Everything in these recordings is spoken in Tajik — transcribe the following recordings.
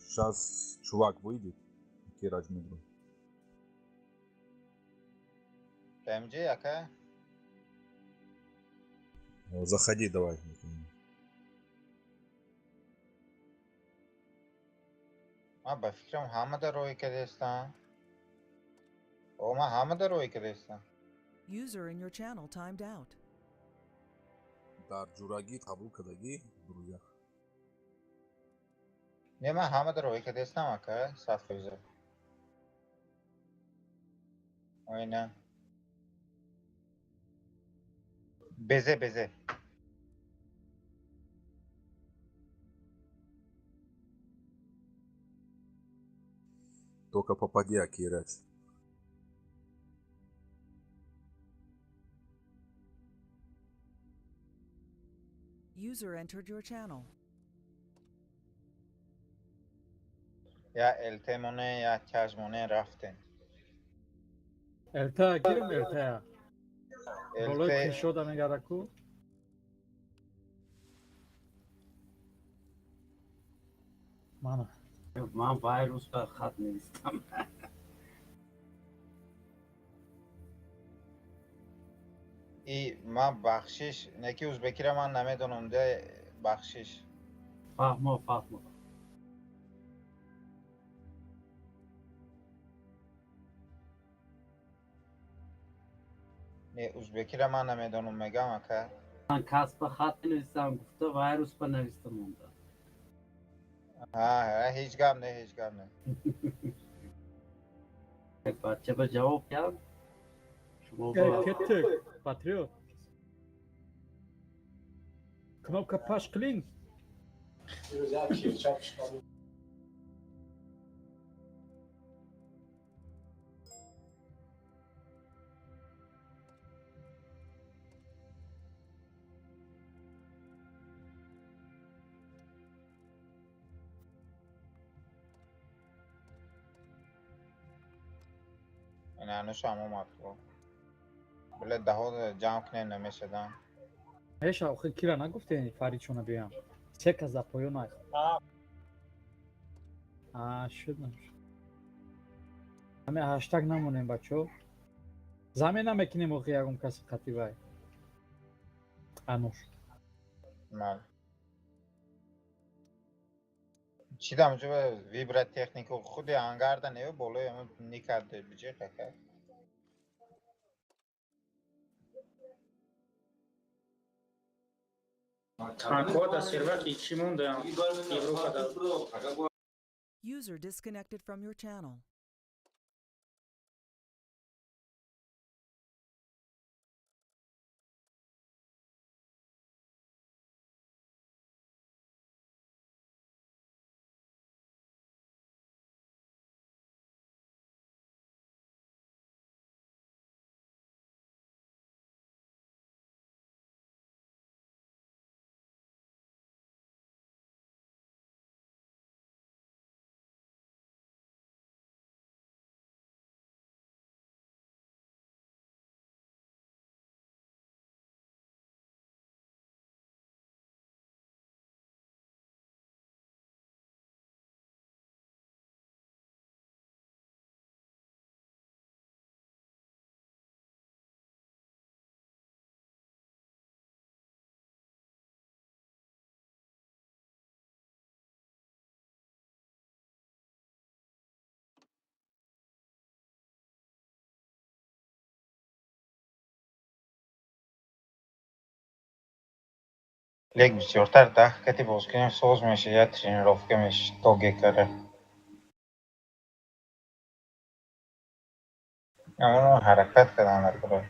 Сейчас чувак выйдет, Кираҷ медро. МЖ ака. Заходи давай. Ман ба фикрам, ҳамада роҳӣ кардастам. О, ман ҳамада роҳӣ кардастам. User in your channel timed out. Дар ҷурагӣ қабул кардагӣ, друзья? Не, ман ҳамада роҳӣ кардастам, ака, 100%. Оина. Безе, безе. Только попади, Акирач. User entered your channel. Я ЛТ моне, я кяж моне, рафтем. ЛТ гирем, ЛТ. Болои ЛТ кушода мегара ку. Мана. Ман вайрус ба хат навистам. И ман, бахшиш, неки узбекира ман намедонам де, бахшиш. Фаҳмо, фаҳмо. Не, узбекира ман намедонам, мегам, ака. Ман кас ба хат навистам гуфта, вайрус ба нависта монда. Ҳа, ҳа, ҳеҷ гап не, ҳеҷ гап не. Як бача ба ҷавоб кард. Шумо ба Кеттик, патриот. Кнопка паш қилинг. Дирӯз як кирчак шуд. Ина ҳанӯшам омад ко. Биле даҳо ҷамъ кунем, намешадам. Меша, охир кира нагуфтем, Фаридшона биям. Се кас дар поён ай. А, шуд, нашуд. Ҳаме ҳаштаг намонем, бачо. Замин намекунем охи ягон каси қатӣ вай. Ануш. Мал. Чӣ дам ҷо вибра технику худи ангарда не, болои ҳамон никарде биҷеқ, ака. Танкҳо дар серваки чӣ мондаам? Европада. User disconnected from your channel. Лек бисёртар даҳ кати боз кунем, соз меша, я тренировка меша то гекара. Амоно ҳаракат кардан дар кора.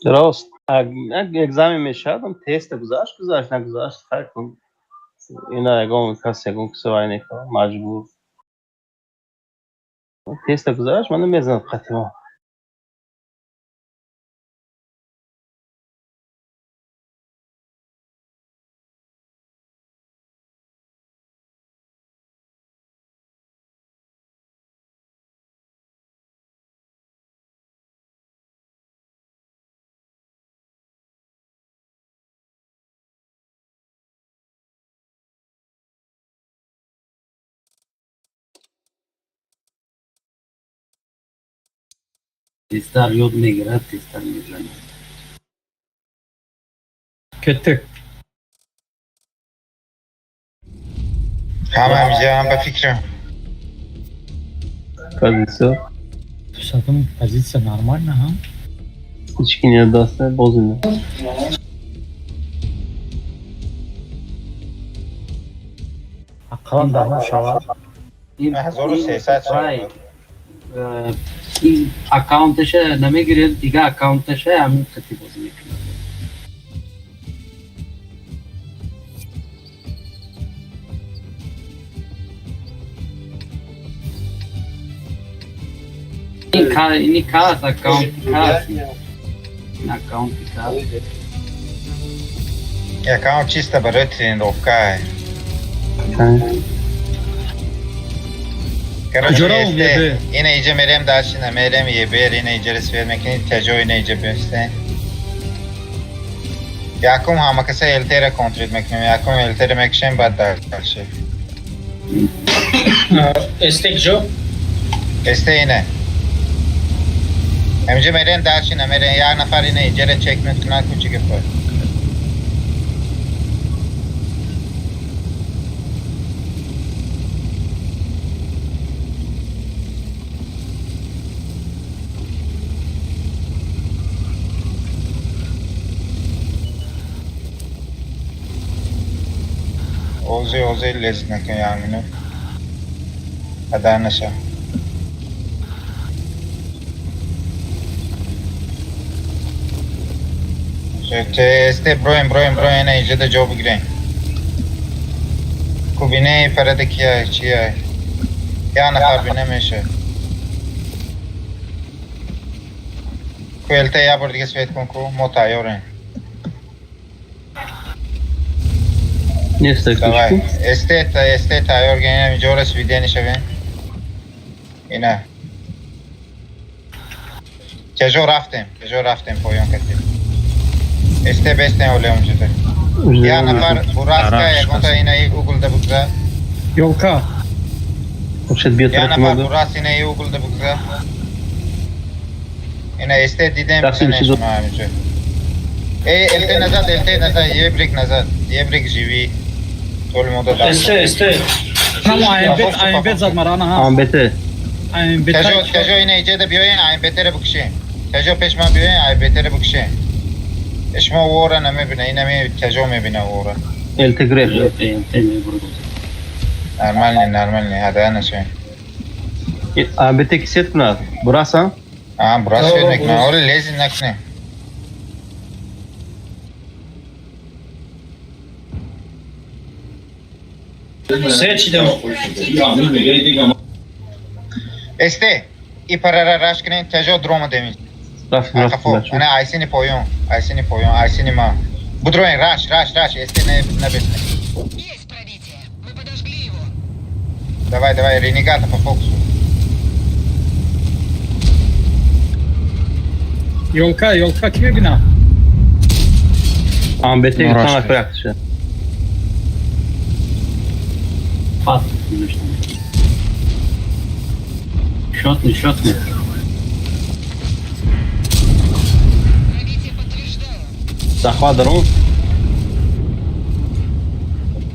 Рост. Экзамен мешавад, теста гузашт, гузашт, нагузашт, хайр кун. Ина ягон кас ягон касо вай некунад, маҷбур. Теста гузашт, мана мезанад қатима. Тезтар ёд мегирад, тезтар мезанад. Кеттик. Ҳама ҳамиҷаам ба фикрам. Позиция. Садум позиция нормально, ҳа? Ҳеч ки недаста, боз ина. Ақаллан даҳум шавад. 1300 шавад. Ин аккаунташа намегирад, дига аккаунташа ҳамин қати бозӣ мекунад. Ини кас аккаунти кас. Ин аккаунти кас. Аккаунт чисто барои тренировка. Короче, ина иҷа мерем дальше, намерем ебер, ина иҷа свет мекунӣ, таҷо ина иҷа бесте. Якум ҳама каса ЛТ-ра контрол мекунем, якум ЛТ-ра мекушем, баъд дальше. СТ куҷо? СТ ина. Ҳамиҷа мерем дальше, намерем, як нафар ина иҷара чек мекунад, кучи гапа. Ози, ози лез накун як минут. Хадар наша. Сте броем, броем, броем, ина иҷа да ҷо бигирем. Кубине парада кия, чия. Я нафар бина меша. Ку ЛТ я бор дига свет кун ку, мо тайёрем. Нест. Давай. СТ, СТ тайёр гирем, ҷора свидени шавем. Ина. Чежо рафтем, чежо рафтем поён кардем. СТ бестем оле онҷода. Я нафар бураска ягонта ина и угол да бугза. Ёлка. Хуршед биё. Я нафар бурас ина и угол да бугза. Ина СТ дидем бизанем ҳаминҷо. Эй, ЛТ назад, ЛТ назад, ебрик назад, ебрик живи. Толи мода да. СТ, СТ. Ҳамо АМБ, АМБ зад мара, ана ҳа. АМБТ. АМБ. Тажо, тажо ина иҷа да биёен, АМБТ-ра бикушем. Тажо пеш ман биёен, АМБТ-ра бикушем. Шумо вора намебина, ина ми тажо мебина вора. ЛТ греб. ЛТ мебурд. Нормально, нормально, ҳада нашавем. АМБТ ки сет кунад? Бураса? А, бурас свет мекунад. Оли лези накунем. Се чидам. СТ, и парара раш кунем, тажо дрома демин. Рафтем, рафтем, бачо. Ана айсини поён, айсини поён, айсини ма. Будроин, раш, раш, раш, СТ не набесне. Есть пробитие. Мы подожгли его. Давай, давай, ренегата по фокусу. Ёлка, ёлка ки мебина? АМБТ гирифтан якша. Пас гузоштам. Шотни, шотни. Пробитие подтверждаю. Захват дарун.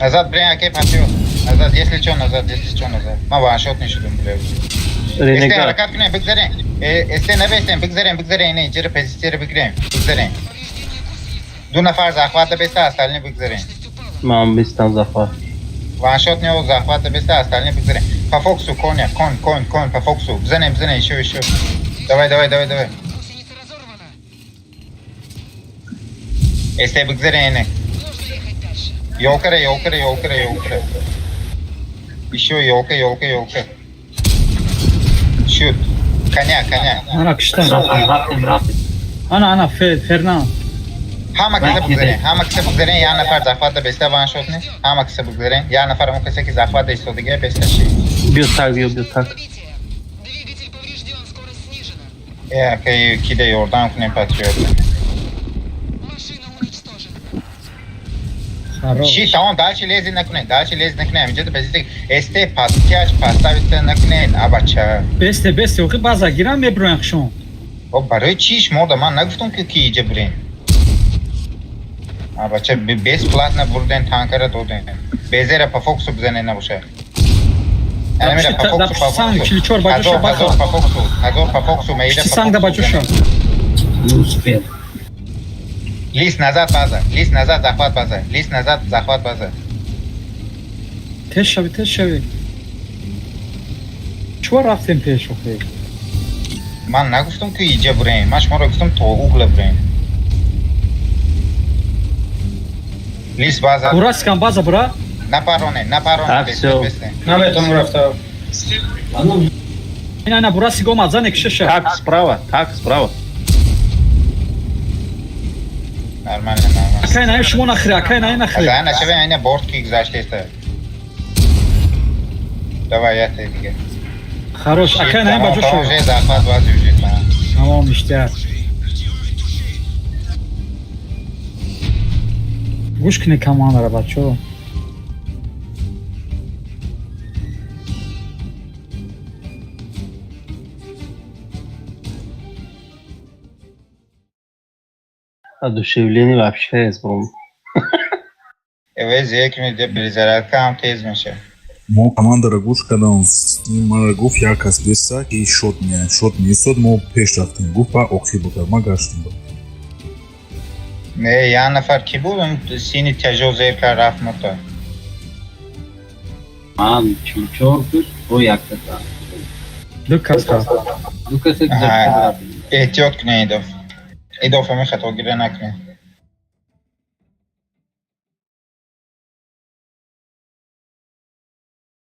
Назад, блин, окей, патриот. Назад, если чё, назад, если чё, назад. Ма ваншот нишудум, бля. СТ Ренегат. ҳаракат кунем, бигзарем. СТ набестем, бигзарем, бигзарем, ина иҷара позитсияро бигирем, бигзарем. Повреждение гусеницы. Ду нафар захвата беста, остальные бигзарем. Мощность упала. Ман бистам захват. Ваншот не захвата беста, остальные бигзарем. По фокусу, коня, кон, кон, кон, по фокусу. Бизанем, бизанем, ещё, ещё. Давай, давай, давай, давай. Гусеница разорвана. СТ бигзарен ине. Нужно ехать дальше. Ёлкара, ёлкара, ёлкара, ёлкара. Ещё ёлка, ёлка, ёлка. Шут. Коня, коня. Ана киштан. Рафтем, рафтем, рафтем. Ана, ана, Фернанд. Ҳама каса бигзарен, ҳама каса бигзарен, як нафар захвата беста ваншот не. Ҳама каса бигзарен, як нафар он касе ки захвата истодагия беста ши. Биё так, биё, биё так. Пробитие. Двигатель поврежден, скорость снижена. Э, акай кида ёрдам кунем патриота. Машина уничтожена. Хорош. Ши, тамом, дальше лези накунен, дальше лези накунен. Инҷа базите СТ пастяч поставите накунен, абача. Бесте, бесте, охи база гирам меброян хшон. О, барои чӣ шумо да ман нагуфтам ки ки иҷа бирен. Абача бесплатно бурден танкара доден. Безера по фокусу бизанен набоша. Анамира по фокусу, по Санг, фокусу. 44 ба ҷоша Ҳазор, ҳазор баха. по фокусу, ҳазор по фокусу, меида по Санг да ба фокусу ҷоша. бизанен. Не успел. Лист назад база, лист назад захват база, лист назад захват база. Тез шави, тез шави. Чува рафтем пеш охи? Ман нагуфтам ки иҷа бурем, ман шуморо гуфтам то угла бурем. Лист база, Бура скан база бура. напароне, напароне, Так, бесте, всё. бесте. Наметонам рафта. Ина, ина, бура сиго омад, зане кишаша. Так, справа, так, справа. Нормально, нормально. Акай на шумо нахри, акай на нахри. Аза нашаве айна борт ки гузаштеста. Давай, я те дига. Хорош, акай на ба Тамом, ҷоша. уже захват база уже тамом. Тамом иштиҳар. Гӯш кунед командара, бачаҳо. Одушевление вообще есть, бро. Эве зек ми де перезарядка ҳам тез меша. Мо командара гӯш кардам, мара гуфт як кас беста ки шот меяд, шот меистод, мо пеш рафтем. Гуфт ба охир буда, ма гаштем. Не, як нафар ки буд, он сини тяжо зер кард рафт мурда. Ман 44 буд, бо як каса. Ду каса. Ду каса Аҳа. гузашта рафтем. Эҳтиёт кунед идоф. Идоф ҳами хатогирӣ накунед.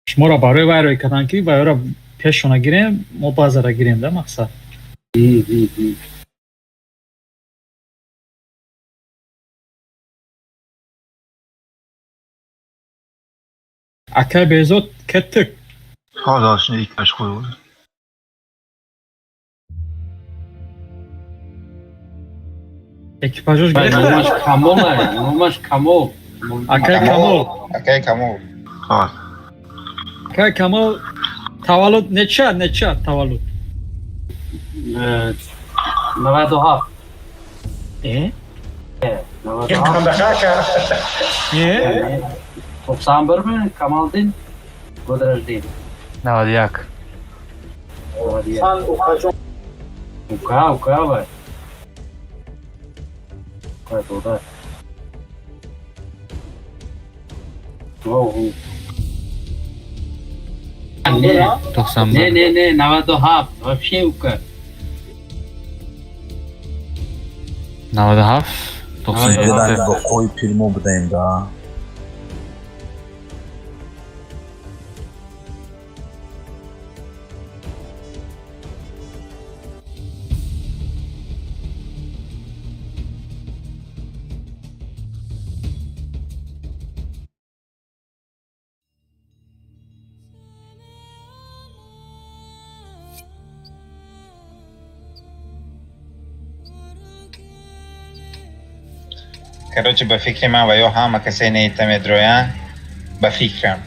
Шуморо барои вай рӯй кардам ки вайро пешона гирем, мо базара гирем да мақсад. Ди, ди, ди. Акай Безод кеттик. Хозашни икаш қойғуд. Экипажош Номаш гирифта. Камол, номаш Камол. Акай Камол. Акай Камол. Хоз. Акай Камол таваллуд неча, неча таваллуд? 97. Э? 97. Қандақа Не? 91 ми Камалдин? Год рождения. 91. 91. Сан ухаҷон. Ука, ука вай. Ука дода. О, Не, 91. не, не, не, 97. Вообще ука. 97. 97. Бо қои пирмо будаем да. Короче, ба фикри ман ва ё ҳама касе неита медроянд, ба фикрам.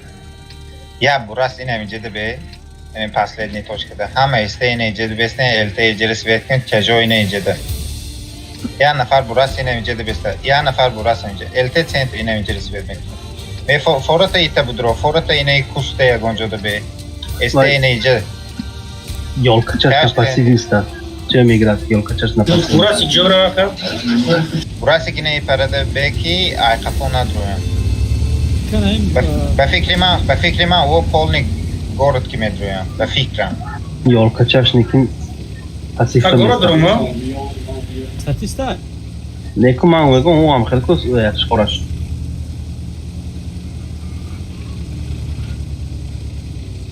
Я бурас ина инҷа бе, ин последний точка да. Ҳама СТ ина инҷа бесне, ЛТ инҷа свет кун, тяжо ина инҷа да. Я нафар бурас ина инҷа беста, я нафар бурас инҷа. ЛТ центр ина инҷа свет мекунад. Ме фората ита будро, фората ина куста ягон ҷо да бе. СТ ина инҷа. Ёлкачаш на пассивиста. Чем играть? Ёлкачаш на пассивиста. Бураси ҷора ака. Бураси ки не парада бе ки ай қафо надроянд. Канаим. Ба фикри ман о полный город ки медроям, ба фикрам. Ёлкачаш никин пассивта. Город рома? Статиста? Неку ман мегӯм, ӯ ҳам хеле кус шқораш.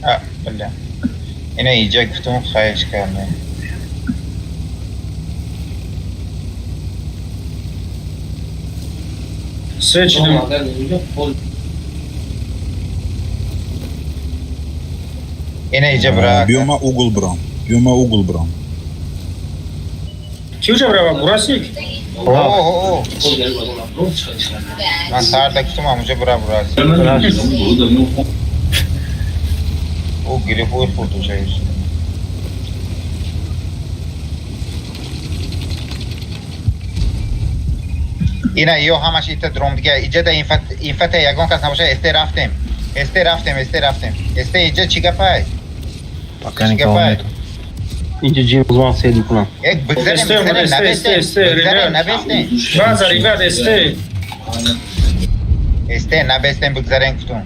А, бля. Ина иҷа гуфтум, хаеш кардем. Свет шидам. Ина иҷа бра. Биё ма угол брам. Биё ма угол брам. Ки уҷа брава? Бурасик? О, ман сарда гуфтум, амуҷа бра бурасик. Ӯ гирифт, ӯ хурд уҷа. Ина ё ҳамаш ита дром дига иҷа да инфата ягон кас набоша. Эсте рафтем, эсте рафтем, эсте рафтем, эсте. Иҷа чӣ гапай? Пока никого нету. Инҷа ҷим свет мекунам. Як бигзарем, бигзарем, набестем, бигзарем, набестем. База, ребят, эсте. Эсте, набестем, бигзарем гуфтум.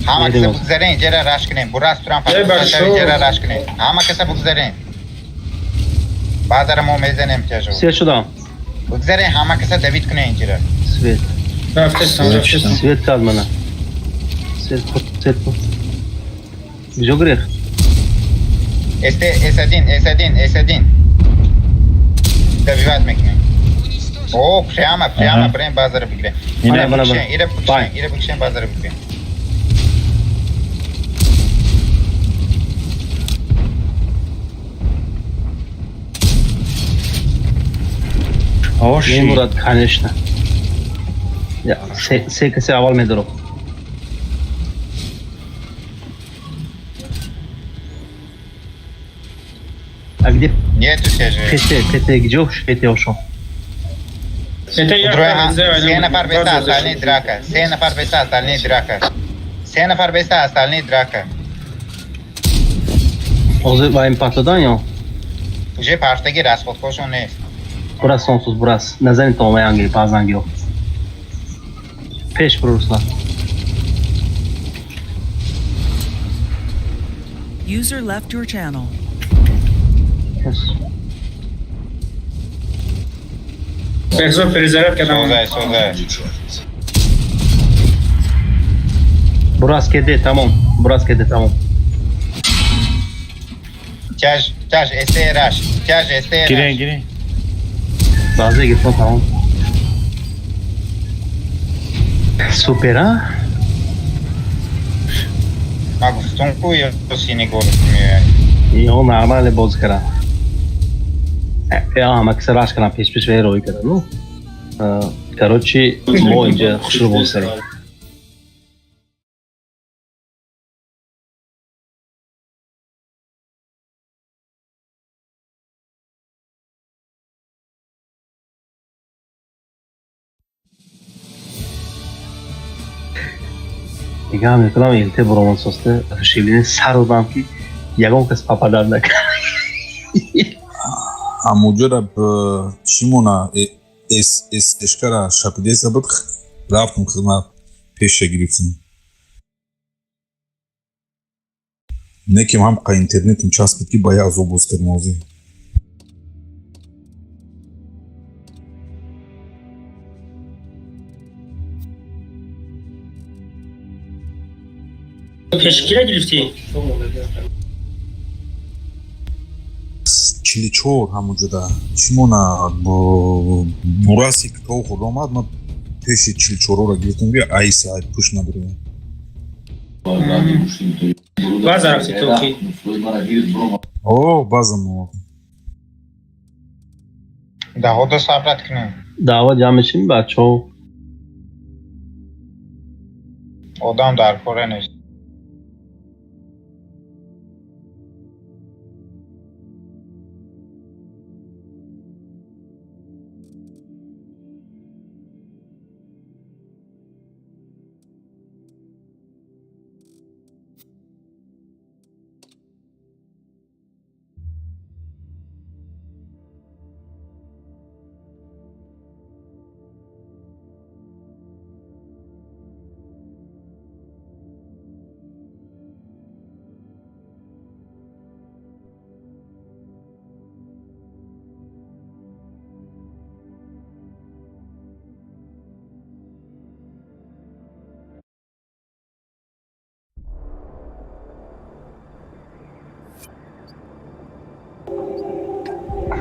Ҳама каса бигзарем, иҷара раш кунем. Бурас турам иҷара раш кунем. Ҳама каса бигзарем. Баъдара мо мезанем тяжо. Свет шудам. Бигзарем, ҳама каса давид кунем инҷира. Свет. Рафтестам, рафтестам. Свет кард мана. Свет, свет. Куҷо гирехт? Эсте, С1, С1, С1. Добивать мекунем. О, прямо, прямо, прямо базара бигирем. Ира бикшен, ира бикшен, ира бикшен, базара бигирем. Мемурад, конечно. Се касе аввал медорад. А где? Нету же. ПТ, ПТ, где ПТ ушел? Се нафар беста, остальные драка. Се нафар беста, остальные драка. Се нафар беста, остальные драка. Ҳозир ба ин партодан ё? Уже партаги расходкошон нест. Бурас сонсуз, бурас. Назанед то омаи ангели, пазангиё. Пеш бур, Руслан. User left your channel. Бехзод перезаряд кардам. Созай, созай. Бурас кеде, тамом. Бурас кеде, тамом. Тяж, тяж, эсте раш. Тяж, эсте раш. Гирен, гирен. Баъзе гирифтон, тамом. Супер, а? Ма гуфтум ку ё сини гол меояд. Ё нормале боз кардам. Я ҳама киса раш кардам, пеш пеш ве рой кардам. Ну. Короче, мо инҷа хушрӯ боз кардем. Дига мекунам ЛТ буромон состе, шилини сар додам ки ягон кас попадат накард. Амуҷора чӣ мона ССшкара шапидеса буд, рафтум хизмат пеша гирифтум. Неким ҳам қа интернетим часпид ки ба я азоб боз кардем ҳозир. Пешкира гирифтӣ? 44 ҳамуҷода чӣ мона бураси ки то хурд омад, ман пеши 44-ро гирифтам ки айса ай пӯш надорем. База рафтӣ то ки? О, база мо. Даҳода сабрат кунем. Даъва ҷамъ мешим бачаҳо. Одам дар коре нест.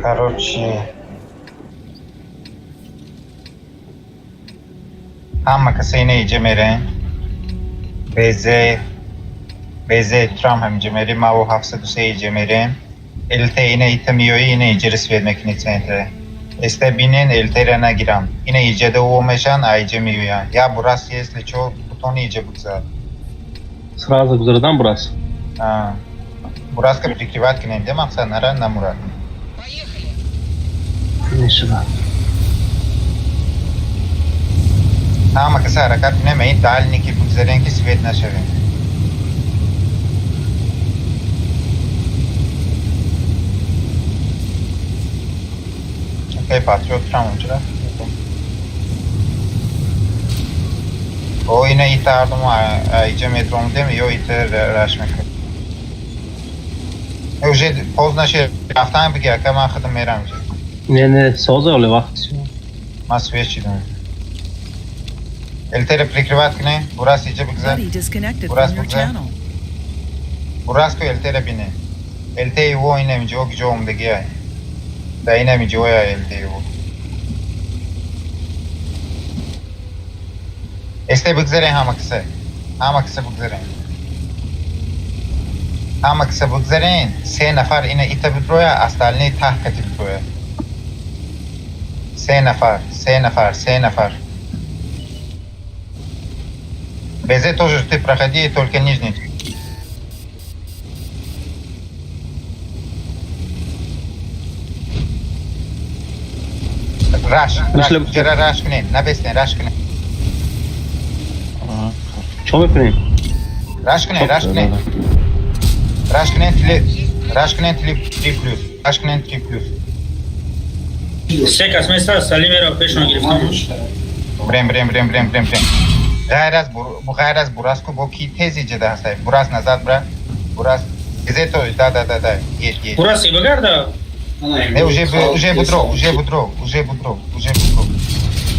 Короче, ҳама каса ина иҷа мерен. Безе, безе трам ҳамиҷа мерем, маво 703 иҷа мерем. ЛТ ина ита миёӣ, ина иҷара свет мекунӣ центре. СТ бинен, ЛТ-ра нагирам. Ина иҷада о мешан, а иҷа меоян. Я бурас, если чо, бутони иҷа бигзар. Сразу гузарадан бурас. А, бураска прикрывать кунем, де мақсад нара намурад. Поехали. Мешавад. Ҳама каса ҳаракат кунем, ин дальний ки бигзарем, ки свет нашавем. Окей, патриот трам унҷа. О, ина ита ардум иҷа метромдем, ё ита раш мекунем. Уже поздно ше рафтан биги, ака, ман худам мерам иҷа. Не, не, соза оле вақт. Ман свет шидам. ЛТ-ра прикрывать кунем, бурас иҷа бигзар. Buddy disconnected Бурас from your бигзар. Channel. Бурас ку ЛТ-ра бине. ЛТ во инам ҷо ҷо омдагиай. Да инам ҷоя ЛТ во. СТ бигзарем ҳама каса. Ҳама каса бигзарем. Ҳама каса бигзарем, се нафар ина ита бидроя, остальные таҳ кати бидроя. Се нафар, се нафар, се нафар. БЗ тоже ты проходи, только нижний. Раш, раш, ҷара раш кунем, набестен, раш кунем. Чо мекунем? Раш кунем, раш кунем. Раш кунем, тли, раш кунем, тли, 3 плюс. Раш кунем, 3 плюс. Се кас места Салимеро пешон гирифтам. Брем, брем, брем, брем, брем, брем. Ғайр аз ғайр аз Бураску бо ки тези ҷада ҳастай? Бурас назад бра. Бурас. Где то? Да, да, да, да. Едь, едь. Бурас и багарда. Не, уже уже будро, уже будро, уже будро, уже будро.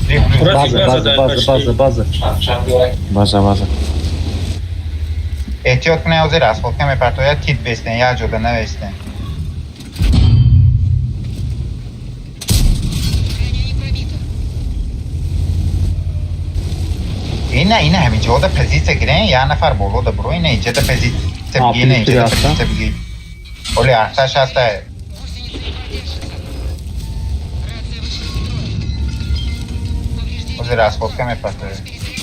3 плюс. Бурас База, и база, база, база, база. База, база. Эҳтиёт кунед, ҳозир асфалтка мепартояд, тит бестен, як ҷода навестен. Броня не пробита. Ина, ина ҳамин ҷода позитсия гирен, як нафар болода буро, ина иҷода позитсия А, биги, ина плюс иҷода три позитсия биги. Оли арташ ҳаста. Гусеница не продержится. Рация вышла из строя. Повреждения. Ҳозир асфалтка мепартояд.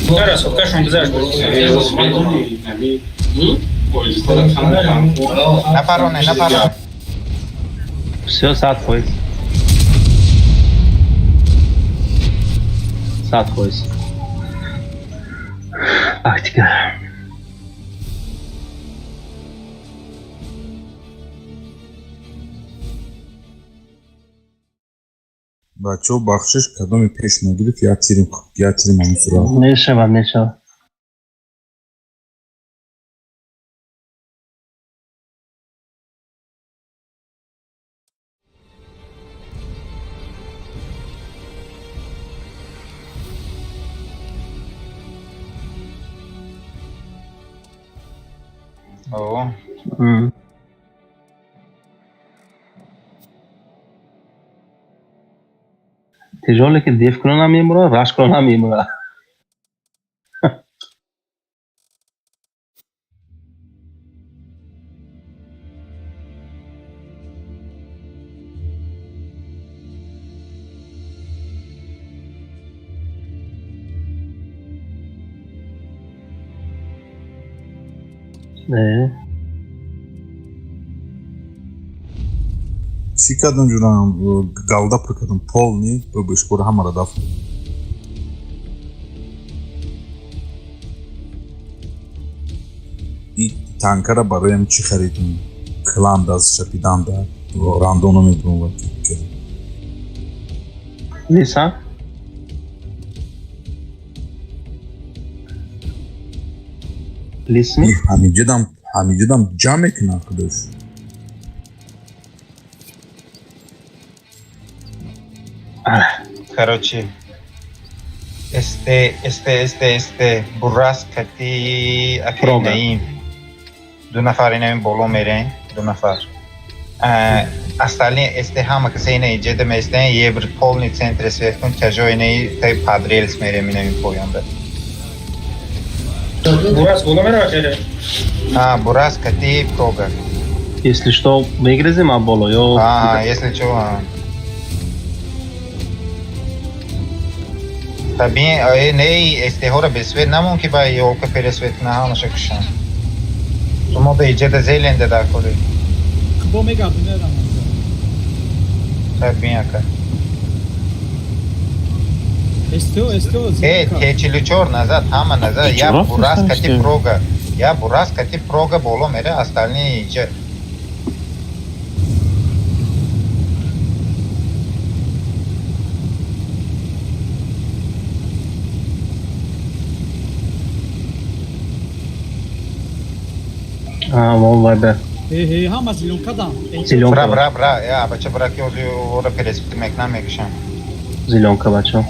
Бурас откашон гузашт. Нафароне, нафароне. Всё, 100%. 100%. Тактика. Бачаҳо, бахшиш, кадоми пеш нагирифт, як тирим, як тирим ҳамин сурат. Мешавад, мешавад. О, Тяжёле ки деф кунам мемура, раш кунам мемура. Не. Чӣ кардам, ҷурам, галда пур кардам, полный бшкора ҳамаро дафт. И танкара бароям чӣ харидем? Кланда аз шапиданда рандоно медурам. Ниса? Лисми? Ҳамиҷадам, ҳамиҷадам ҷамъ мекунам худош. Короче, СТ, СТ, СТ, СТ, Бурас кати акай Прога. Наим. Ду нафар инами боло мерен, ду нафар. Остальные СТ ҳама каса ина иҷеда местен, ебр полный центре свет кун, тяжо ина тай под рельс мерем ина поёнда. Бурас боло мерава хеле. А, Бурас кати прога. Если что, мегрезем а боло ё. А, если что. Таби, не, СТ-ҳоро бесвет намон ки ба ёлка пересвет куна ҳамаша кушан. Шумо да иҷеда зеленда дар кори. Бо мегардем мерам. Таби ака. СТО, СТО. Э, Т44 назад, ҳама назад. Я Бурас кати прога. Я Бурас кати прога боло мере, остальные иҷа. А, вон вайбер. Э, ҳама зелёнка дам. Зелёнка. Бра, бра, бра. Я, бача, бра, ки ози ора пересвет мекнам мекушам. Зелёнка, бачо.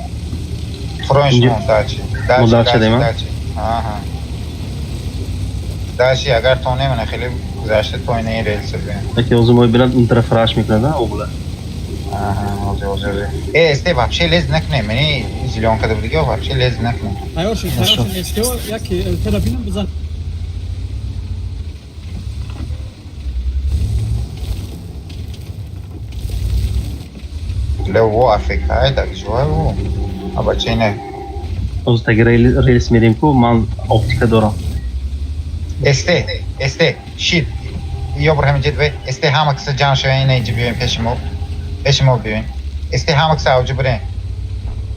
Фронт шумо, дальше. Дальше, дальше, дальше. Ага. Дальше, агар то немана, хеле гузашта то ина рельса бе. Таки ози мой бинад ин тараф раш мекунад, а, угла. Ага, ози, ози, ози. Э, СТ вообще лез накне, мени зелёнка да будига вообще лез накне. Тайёр шуд, тайёр шуд. СТО яки ЛТ-ра бинам бизан. Лево АФК, так жуаво. А бача ина. Ози таги рельс мерем ку, ман оптика дорам. СТ, СТ, щит. Ёбр ҳамин ҷед бе. СТ ҳама каса ҷамъ шава ина иҷи биёем пеши мо. Пеши мо биёем. СТ ҳама каса авҷи бирем.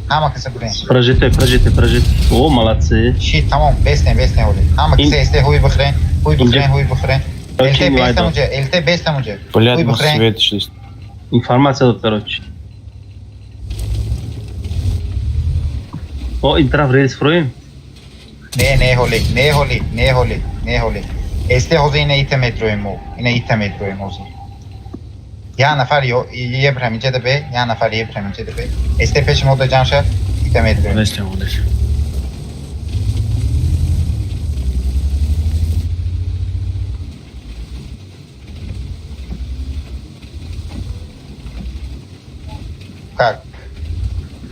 Ҳама каса бирем. Прожите, прожите, прожите. О, молодцы. Щит, тамом, бестем, бестем оли. Ҳама каса СТ ҳуй бихӯрем, ҳуй бихӯрем, ҳуй бихӯрем. ЛТ бестам уҷа, ЛТ бестам уҷа. Блядь, мы свет шли. Информация тут, короче. О, ин тараф рельс фроем? Не, не ҳоли, не ҳоли, не ҳоли, не ҳоли. СТ ҳозир ина ита метроем мо, ина ита метроем ҳозир. Я нафар ебр ҳаминҷа бе, я нафар ебр ҳаминҷа бе. СТ пеши мо да ҷамъ шад, ита метроем. Одесте, одесте. Как?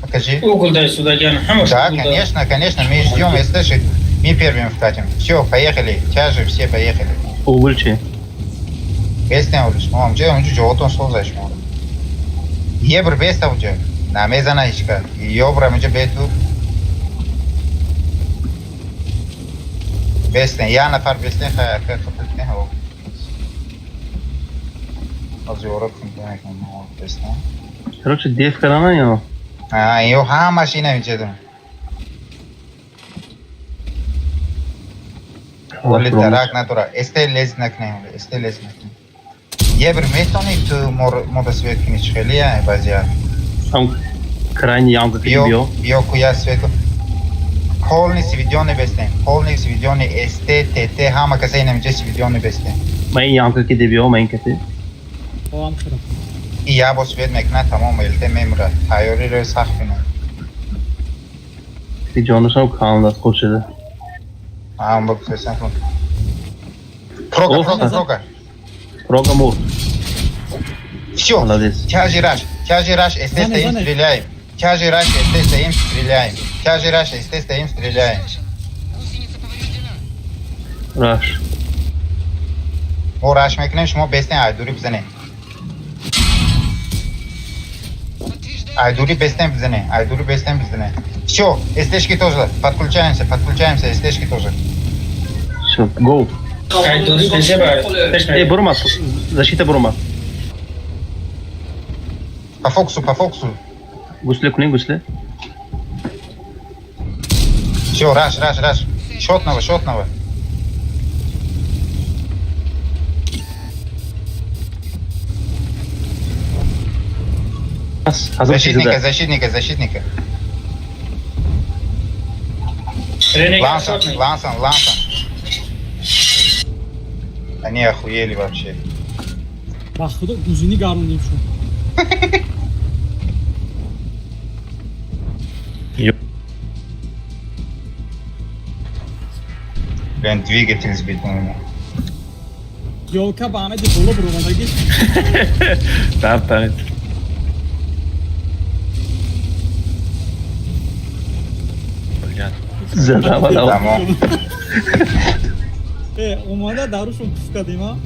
Покажи. Угол дай сюда, Яна. Да, конечно, конечно, мы ждем, СТ, мы первым вкатим. Все, поехали, тяжи, все поехали. Угол чи? Бестем улиш, мам, же, он же жотон созаш мам. Ебр беста уже. Намезана ишка. Ёбра мже бету. Бестен, я нафар бестен, хай, ака хатылтен, хо. Аз ёрок бестен. Короче, девка на ё. А, ё ҳамаш ина мечедам. Оли дарак надора. СТ лез накне, СТ лез накне. Ебр метони ту мода свет кини чхелия базия. Там крайний ямка биё. Биё куя свет. Полный сведённый бестен. Полный сведённый СТ, ТТ ҳама каса ина мече сведённый бестен. Ман ямка ки дебиё, ман кати. Оам хира. И я бо свет мекна тамом ЛТ мемурад. Тайёриро сахт кунад. Ти ҷонашам кам дад хуршида. А, он бо кун. Прога, прога, прога. Прога мурд. Всё. Молодец. Тяжи раш, тяжи раш, СТ стоим, стреляем. Тяжи раш, СТ стоим, стреляем. Тяжи раш, СТ стоим, стреляем. Раш. Мо раш мекунем, шумо бестен айдури бизанед. Айдури бестен бизане, айдури бестен бизане. Всё, СТшки тоже, подключаемся, подключаемся, СТшки тоже. Всё, гоу. Эй, Бурмат, защита Бурмат. По фокусу, по фокусу. Гусли, куни, гусли. Всё, раш, раш, раш. Шотного, шотного. Защитника, защитника, защитника. Лансон, Лансон, Лансон. Они охуели вообще. Бахуда гузини гаруним шу. Блин, двигатель сбит у меня. Ёлка ба ҳамади боло буромадагӣ. Дард танед. Блядь. Задама. Тамом. Э, омада дарушон пуф кардем, а?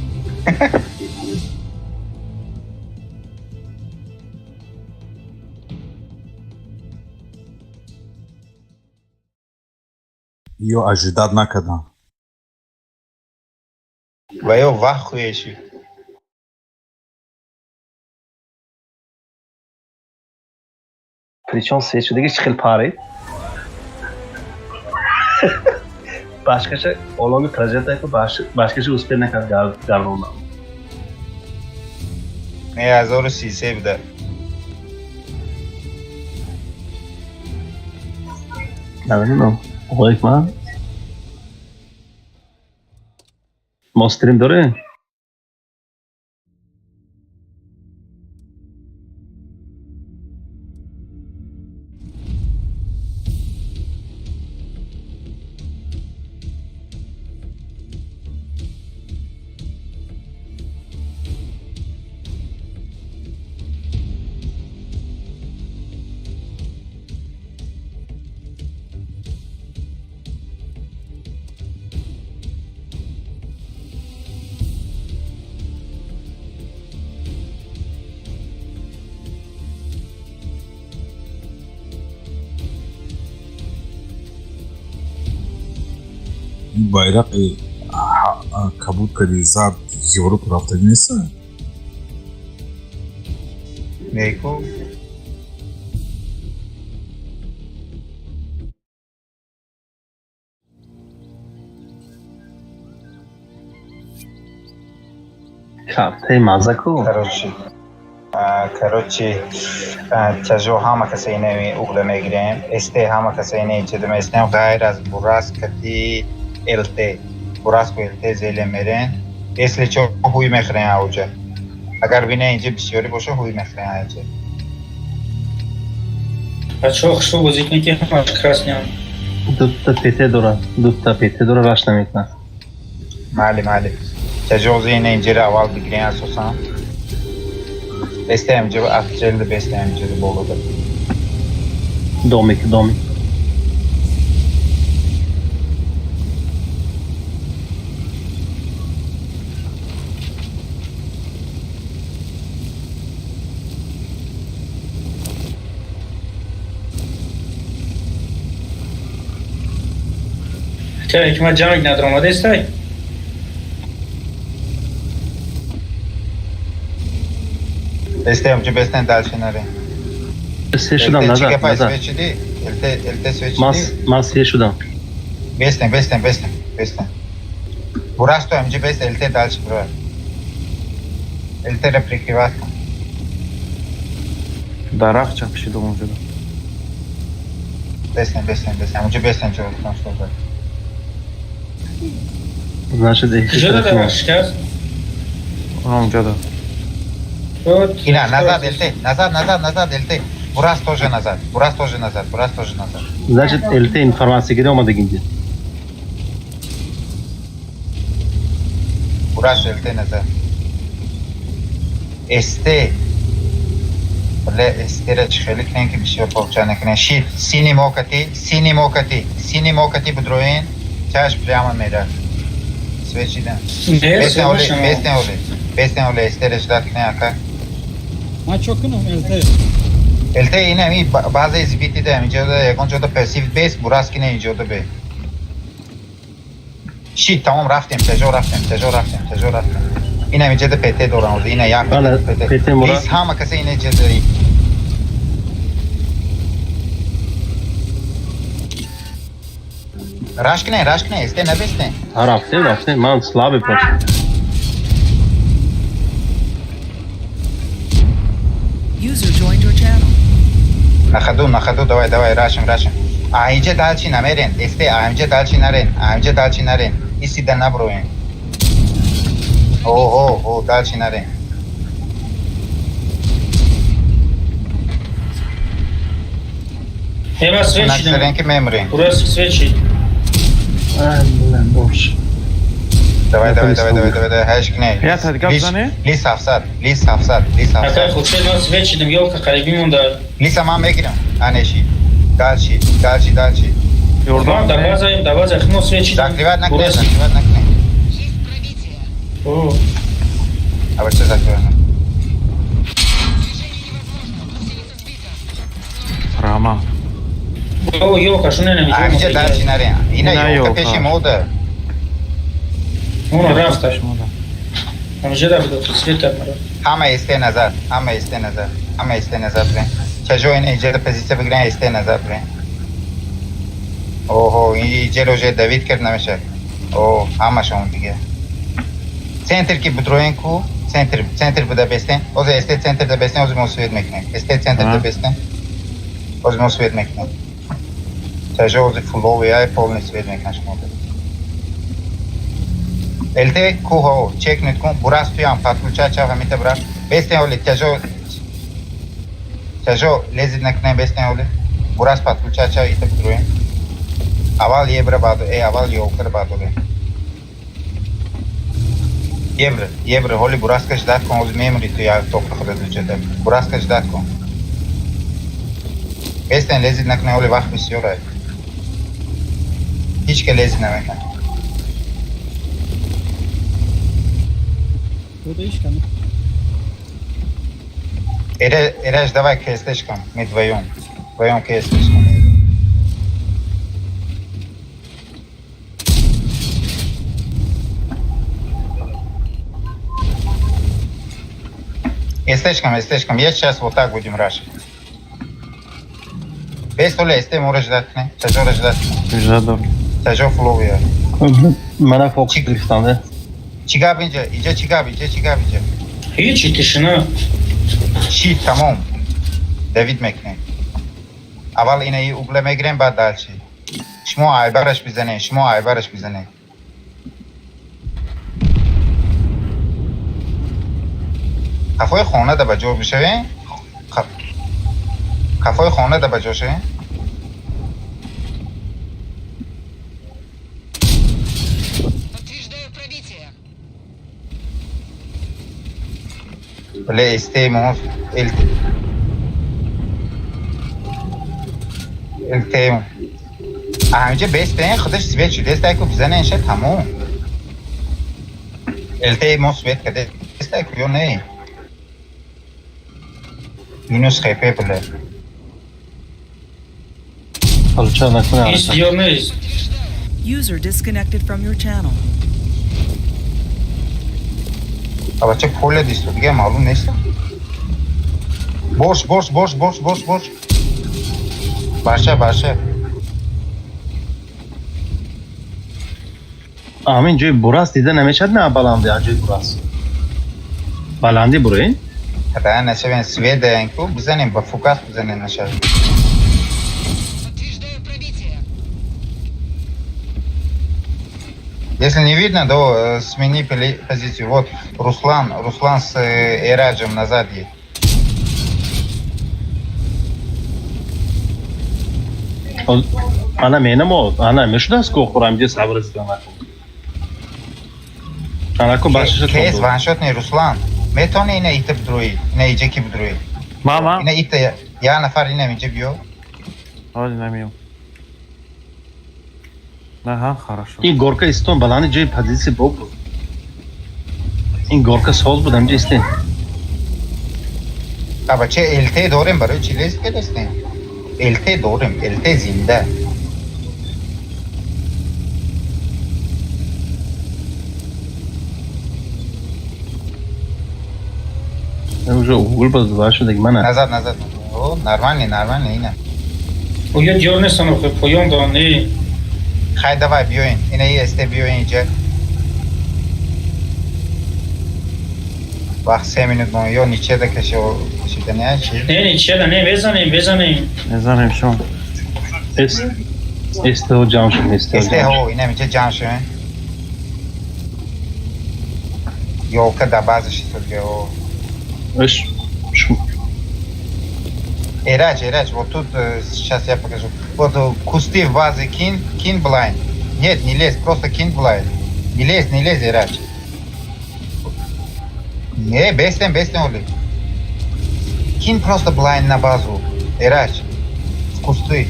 Ё ожидать накардам. Ва ё вахуеши. Причём свечудиги чӣ хел парид? Башкаша оломи прожекта башкаша успел накард гардондан. Не 1033 буда. Намедонам. Оқои ман мо стрим дорем? Ин байрақи кабуд кади зард Европа рафтагӣ неста? Неку. Картаи маза ку. Короче. Короче, тяжо ҳама каса инами угла мегирем. СТ ҳама каса ина иҷода местем, ғайр аз Бурас кати ЛТ. Бурас ку ЛТ зеле мерен. Если чо ҳуй мехӯрем ауҷа. Агар бина инҷа бисёрӣ боша, ҳуй мехӯрем аҷа. Бачаҳо, хушрӯ бозӣ кунед, ки ҳамаш красныян. Дута ПТ дорад, дута ПТ дорад, раш намекунад. Майли, майли. Тяжо зи ина инҷира аввал бигирем асосан. Бестаем ҷо афҷелда, бестаем ҷо болода. Домик, домик. Хотя ҳикмат ҷамъ надромадестай. Бестаем ҷо, бестаем, дальше нарем. Се шудам, ЛТ чӣ назад, гапай назад. свечиди? ЛТ, ЛТ Ман свечиди? Ман се шудам. Бестем, бестем, бестем, бестем. Бурас то МГ бест, ЛТ дальше бро. ЛТ ра прикрывать. Дарахт чапшида онҷода. Бестем, бестем, бестем. Унҷа бестем ҷо там что. Значит, Куҷода дарахт шикаст? Онҷода. Вот. Ина, назад, ЛТ, назад, назад, назад, ЛТ. Бурас тоже назад, Бурас тоже назад, Бурас тоже назад. Значит, ЛТ информация гире омадаг инҷа. Бурас ЛТ назад. СТ. Бле, СТ ра чӣ хеле кунем, ки бисёр получа накунем. Шит, сини мокати, сини мокати, сини мокати будроин, чаш прямо мера. Свечида. Не, Бестем оле, свечи. Бестем оле. Бестем оле, СТ ра ждать кунем ака. Ман чо кунам, ЛТ? ЛТ ина ми баъзе избити да инҷода ягон ҷода пассив бес, Бурас кине инҷода бе. Шит, тамом, рафтем, тяжо рафтем, тяжо рафтем, тяжо рафтем. Ина инҷода ПТ дорам, ина як Бале, ПТ. ПТ мура. Бис ҳама каса ина инҷода. Раш кине, раш кине, СТ набесте. А, рафтем, рафтем. Ман слабый просто. User joined your channel. На ходу, на ходу, давай, давай, рашим, рашим. А инҷа дальше намерен, СТ, а инҷа дальше нарен, а инҷа дальше нарен. Исида наброем. О, о, о, дальше нарен. Ема свечи. Наксарен ки мемрем. Бурас свечи. Ай, бля, бош. Давай, давай, давай, давай, давай, давай, ҳайш кне. Я тад гап зане? Лис 700, лис 700, лис Акай 700. Хуршед, ман свет шидам, ёлка қарибӣ монда. Лиса ман мегирам. Анеши. Дальше, дальше, дальше. Ман дар базаем, дар база химо свет шидам. Закрывать накне, Бурас. закрывать накне. Есть пробитие. О, А вот что закрывать? Движение невозможно. Гусеница сбита. Рама. О, ёлка, шуне А намиҷо. инҷа дальше наре. Ина Ина ёлка ёлка. пеши мода. Оно рафта. Ҳамиҷа да буд, свет дар мара. Ҳама исте назад, ҳама исте назад, ҳама исте назад бирен. Чажо ина иҷа позиция бигирен, исте назад бирен. Оҳо, иҷа роже давид кард намешад. О, ҳамашон дига. Центр ки будроен ку, центр, центр буда бестен. Озе есте центр да бестен, озе мо свет мекунем. Есте центр да бестен. Озе мо свет мекунем. Чажо озе фулови ай полный свет мекунем шумо. ЛТ кухо чекнет кун, бурас туям подключать чава мита брат. Бестен оли тяжо тяжо лезет накнем бестен оли. Бурас подключать чава ита будруем. Авал евро баду, э авал ёлкар баду ле. Евро, евро, холи бураска ждать кун, ози мемори ту я токта худа дуджеда. Бураска ждать кун. Бестен лезет накнем оли вақт бисёр ай. Ҳеч ка лезет намекунад. Буда ҳеч кани. Эраж, давай КСТшкам, мы вдвоем. Вдвоем КСТшкам. СТшкам, СТшкам. Я сейчас вот так будем рашить. Без толя СТ можешь ждать, не? Тяжело ждать. Ждадор. Тяжело фловия. Мана фокус гирифтам. Чӣ гап инҷа? Инҷа чӣ гап? Инҷа чӣ гап инҷа? Ҳечи, тишина. Чӣ тамом. Давид мекунем. Аввал ина и угла мегирем, баъд дальше. Шумо айбараш бизанед, шумо айбараш бизанед. Қафои хона да ба ҷо бишавем? Қафои хона да ба ҷо шавем? Подтверждаю пробитие. Бле, СТ мо ЛТ ЛТ ҳаминҷа бестен худаш свет шудест, ку бизанен ша тамом. ЛТ мо свет кардест ку ё не? Минус хп, бле. Получа накунам. Ҳеч зиёд нест. User disconnected from your channel. А бача поле дисту дига маълум нест. Бош, бош, бош, бош, бош, бош. Барша, барша. Ҳамин ҷои бурас дида намешад, на баланди, аз ҷои бурас. Баланди буроин? Хата нашавен свет даен ку бизанем ба фукас бизанем нашав. Подтверждаю пробитие. Если не видно, то смени позицию. Вот Руслан, Руслан с Эраджем назад едет. Ана менамо, ана мешудааст ку хурам ҷи сабр накун. Ана ку башиша Кес ваншотни Руслан. Метони ина ита бидрои, ина иҷа ки бидрои. Мама. Ина ита я нафар ина инҷа биё. Ҳоли намиём. Аҳа, хорошо. Ин горка истон баланди ҷои позитсия боб буд. Ин горка соз буд, ҳамҷа истен. А бача ЛТ дорем барои чӣ лез кардастем? ЛТ дорем, ЛТ зинда. Уже угол боз два шуд мана. Назад, назад. О, нормально, нормально ина. Оё диёр нестан охи, поён доран, не. Хай давай биёин. Ина и СТ биёин инҷа. Вақт 3 минут мон ё ничеда кашидани чи? Не, ничеда, не, безанем, безанем. Мезанем шом. СТ ҷамъ шуд, СТ. СТ ҳо, ина инҷа ҷамъ шуд. Ёлка да база шуд ё. Эш, Эрач, Эрач, вот тут сейчас я покажу. Вот кусты в базе кинь, кинь блайн. Нет, не лезь, просто кинь блайн. Не лезь, не лезь, Ирач. Не, бестен, бестен, Оли. Кинь просто блайн на базу. Ирач. В кусты.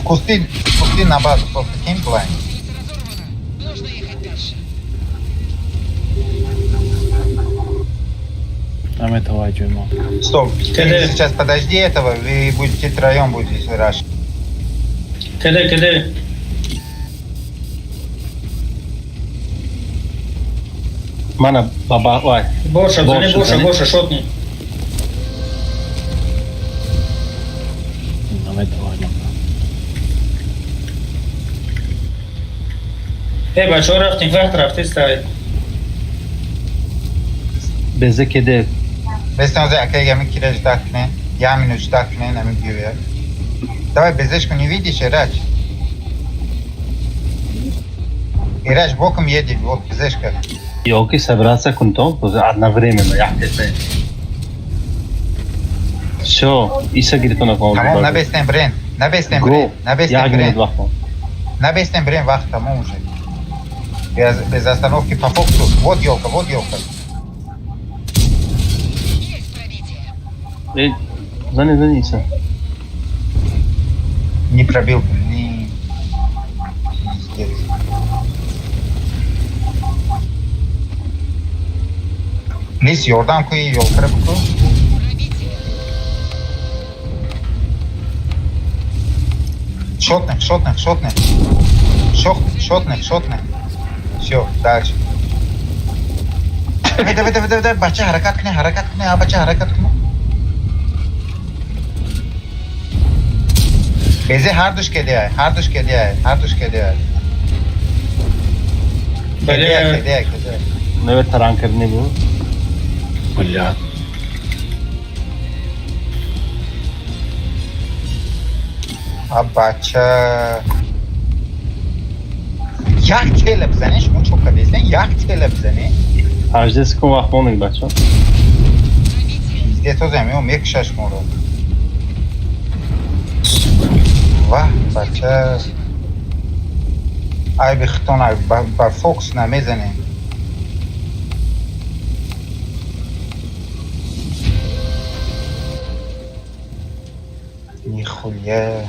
В кусты, в кусты на базу. Просто кинь блайн. Гусеница разорвана. Нужно ехать дальше. Наметавай ҷои мо. Стоп. Ты Кидай. сейчас подожди этого, вы будете троем будете раш. Кидай, кидай. Мана баба вай. Боша, Боша, зани, боша, зани. боша, шотни. Наметавай ҷон. Э, бачаҳо рафтем, вақт рафтеста. Безе кеде. Бестен озе, акай ями кида ждать кне. Я минут ждать кне, нами бью я. Давай, безешку не видишь, Ирач? Ирач боком едет, вот безешка. Ёлки собраться кунтон одновременно яхтете. Всё, Иса гирифтона кон. Тамом, набестен брен. Набестен брен. Го. Набестен Як минут брен. вақт. Набестен брен вақт тамом уже. Без остановки по фокусу. Вот елка, вот елка. Есть пробитие. Э, зани, зани, Иса. Не пробил, блин. Пиздец. Лис, ёрдам куи, ёлкара буку. Пробитие. Шотных, шотных, шотных. Шотных, шотных. Все, дальше. Давай, давай, давай, давай, давай, бача, ҳаракат кне, ҳаракат кне, а бача, ҳаракат кне. Безе ҳардуш кедеай, ҳардуш кедеай, ҳардуш кедеай. Кедеай, Бале, кедеай, кедеай. Неве таран кардни бу. Блядь. А бача. Як тела бизанӣ, шумо чо кардестен? Як тела бизанӣ. 18 секунд вақт монед бача. Пробитие. Пиздец, озам, ё мекуша шуморо. Ваҳ, бача. Айби хитон, айб, ба фокус намезанем. Нихуя.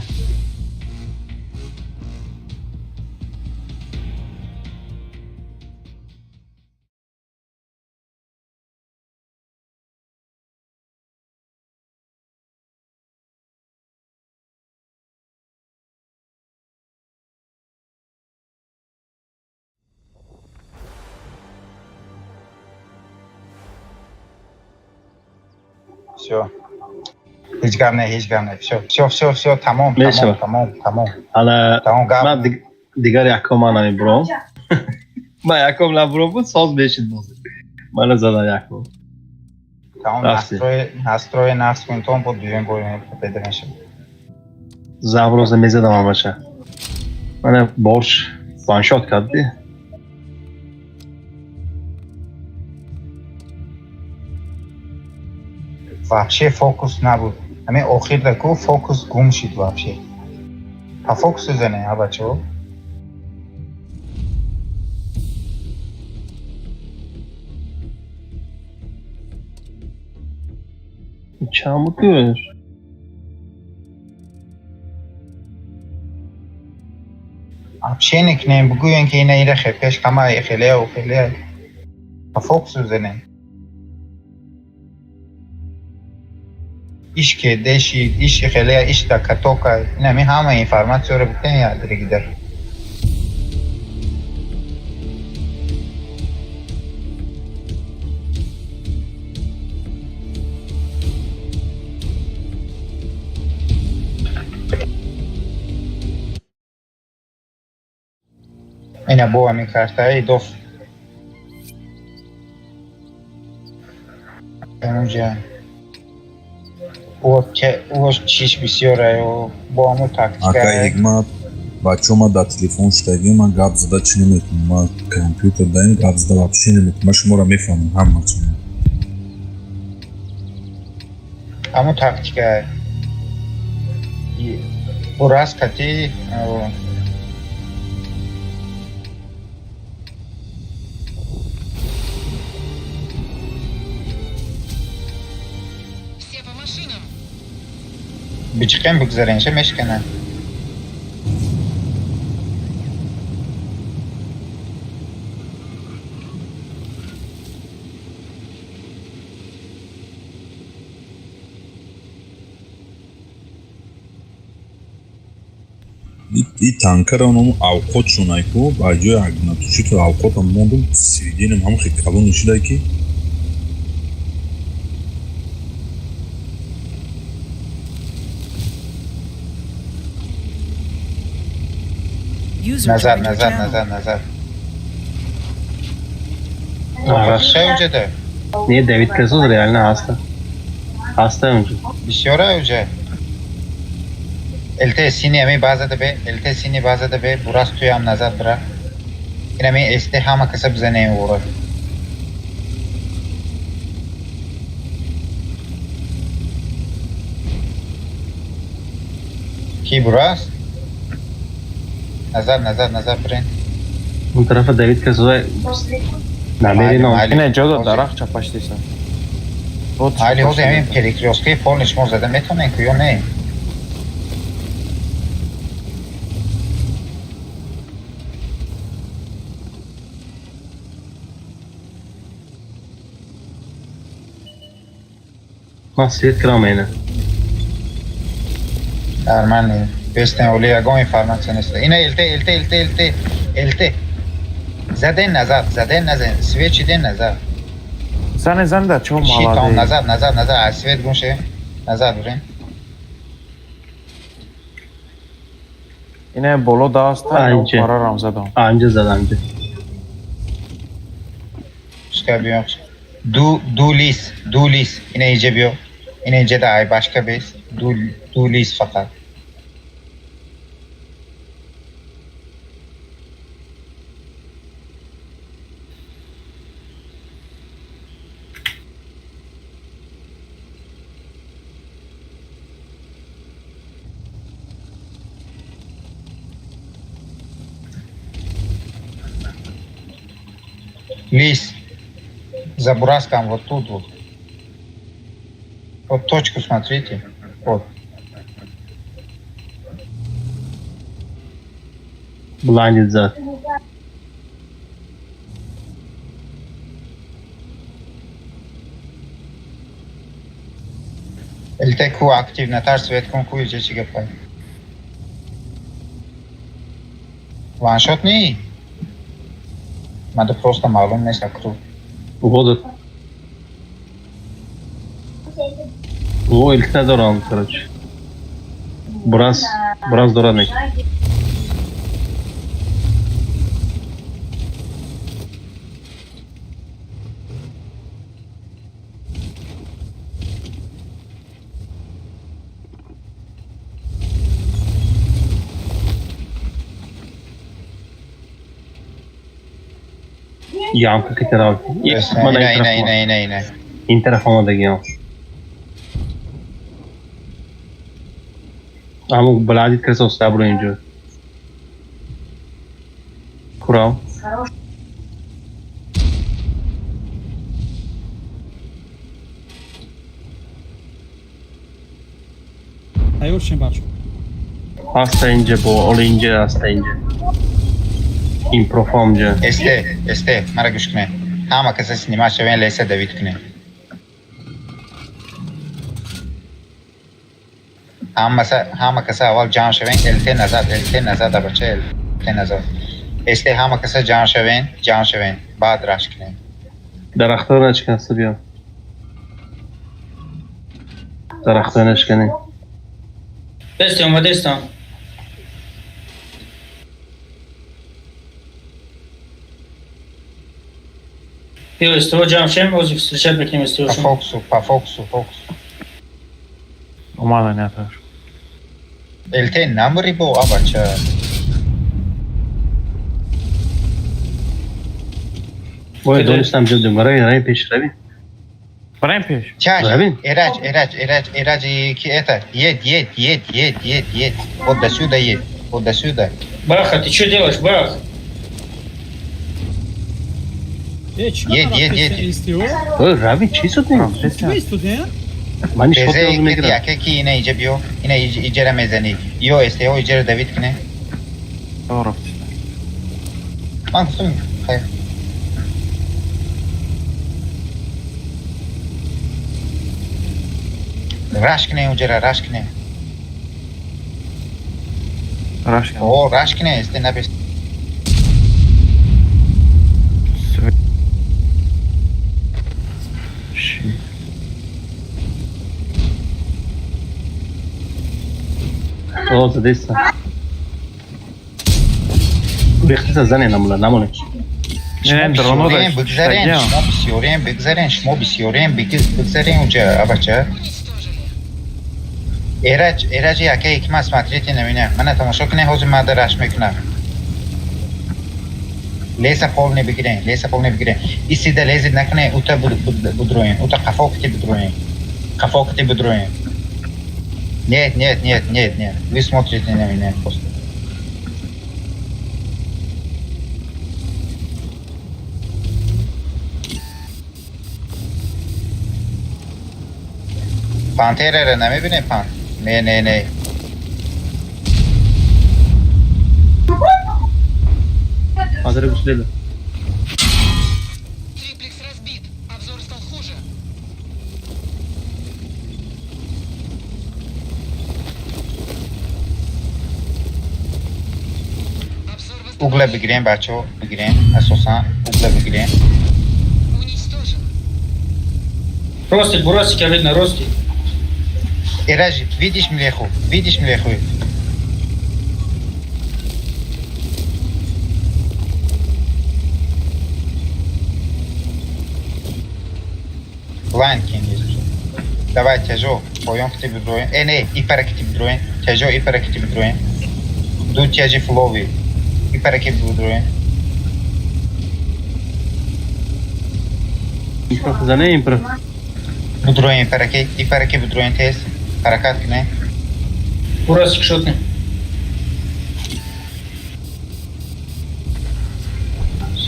Всё. Ҳеҷ гап не, ҳеҷ гап не. Всё, всё, всё, всё, тамом, тамом, Мешавад. тамом, тамом. Ана Тамом гап. ман дигар яком ман намебурам. Ман яком набурам буд, соз мешид боз. Мана задан яком. Тамом Рафти. настрой, настрой нафс кунтон буд дуюм бор победа мешавад. Завроза мезадам ҳамаша. Мана борш ваншот кардӣ. Вообще фокус набуд. Ҳамин охирда ку фокус гум шид вообще. Па фокусу зане, а бачаҳо? Чанд буд гӯш? Вообще никнем, бугӯем ки ина ира хепеш кама хелея хелея. Па фокусу зане. Иш кедеши, иши хелея, иш да катока. Ина ми ҳама информатсияро битен ядри гидар. Ина бо ҳамин картаи доф. Онҷа. О чиш бисёра ё бо ҳамун Акай тактика. Ҳикмат, бачаҳо ман дар телефон шудагӣ, ман гап зада чӣ наметавонам. Ман компютер даем гап зада вообще наметавонам. Ман шуморо мефаҳмам ҳаматон. Ҳамун тактика. Бо раст кати. Машинам! Бичиқем бигзаренша мешканад. И танкара ном авқот шунайку ба ҷои агнатушиту авқотам мондум серединам ҳамхе калони шудай ки. User Назад, joined your назад, channel. назад, назад. Ага. Ше уҷада. Не, Давид Кресос реально ҳаста. Ҳаста унҷо. Бисёра уҷа. ЛТ сини ами базада бе, ЛТ сини базада бе, бурас туям назад бира. Инами СТ ҳама каса бизанем вора. Ки бурас? Назад, назад, назад бирен. Он тарафа Давид Кресос намери ном. Ина ҷода дарахт чапаштиса. Али ҳозир ҳамин перекрёсткаи полни шумо зада метавонем ку ё не? Ман свет кардам ина. Нормально. Бестен оли ягон информация нест. Ина ЛТ, ЛТ, ЛТ, ЛТ, ЛТ. Заден назад, заден назад, свет чиден назад. Зане зан да чо Щитом маладе. назад, назад, назад, а свет гум ше. Назад бирем. Ина боло даста Анче. парарам задам. Анҷа зад анҷа. Пускай биё. Ду ду лис, ду лис. Ина иҷа биё. Ина иҷа да ай башка бес. Ду ду лис фақат. Лис. За Бураском вот тут вот. Вот точку смотрите. Вот. Бландит зад. ЛТ ку активнатар свет кун ку иҷа чӣ гапай. Ваншот ни? Мада просто маълум нест акру. Водат. Во ЛТ надорам, короче. Брас, брас дорад мек. Ямка кати Ина ина ина ина ина. Ин тараф омадагиам. Ҳамун бландит Кресос сабро инҷо. Курав. Тайёр шем бачо. Ҳаста инҷа бо оли инҷа ҳаста инҷа. Ин профам инҷа. СТ, СТ, мара гӯш кунед. Ҳама каса снима шавен леса давид кунед. Ҳама каса аввал ҷамъ шавен, ЛТ назад, ЛТ назад, абача ЛТ назад. СТ ҳама каса ҷамъ шавен, ҷамъ шавен, баъд раш кунед. Дарахтҳоро нашикаста биё. Дарахтҳоро нашиканед. Бестем, омадестам. Биё СТО ҷамъ шем, ҳозир встречать мекунем По СТОшон. фокусу, по фокусу, фокус. Омада няташ. ЛТ намри бо абача. Ой, донистам ҷо рави, рави пеш, рави. Барем пеш. Чаш, Равин? Эраҷ, Эраҷ, Эраҷ, Эраҷ, ки это, едь, едь, едь, едь, едь, едь. Вот до сюда едь, вот до сюда. Баха, ты что делаешь, Бах? Э, чӣ Едь, едь, едь. Истио? Ой, рави чӣ суд Чӣ истодем? Мани шот мегирам. Яке ки ина иҷа биё, ина иҷара мезани. Ё СТО иҷара давид кине. Ман гуфтам, хайр. Раш кине уҷара, раш кине. Раш кине. О, раш кине, СТ набес. О, задейства. Гурехтиса зане намула, намоне. Не, дроно да. Бигзарен, шумо бисёрем, бигзарен, шумо бисёрем, бигзарен уҷа, абача. Эраҷ, Эраҷ яке икма, смотрите на меня. Мана тамошо кунед, ҳозир ман раш мекунам. Леса полный бигирен, леса полный бигирен. Исида лезид накунед, ута будроен, ута қафо кити будроен. Қафо кити будроен. Нет, нет, нет, нет, нет. Вы смотрите на меня просто. Пантера намебине пан. Не, не, не. Пантера гуследа. Триплекс разбит. Обзор стал хуже. Угла бигирем, бачо, бигирем. Асосан угла бигирем. Уничтожен. Ростик, Ростик, я видно, Ростик. Эражи, видишь млеху? Видишь млеху? Лайн кинь. Давай, тяжо, поем к тебе дроем. Не, и пара к тебе дроем. Тяжо, и пара к тебе дроем. Ду тяжи флови. И пара к тебе дроем. Зане импра. Будроем параке, и параке будроем тез. Ҳаракат кине. Урасик шотни.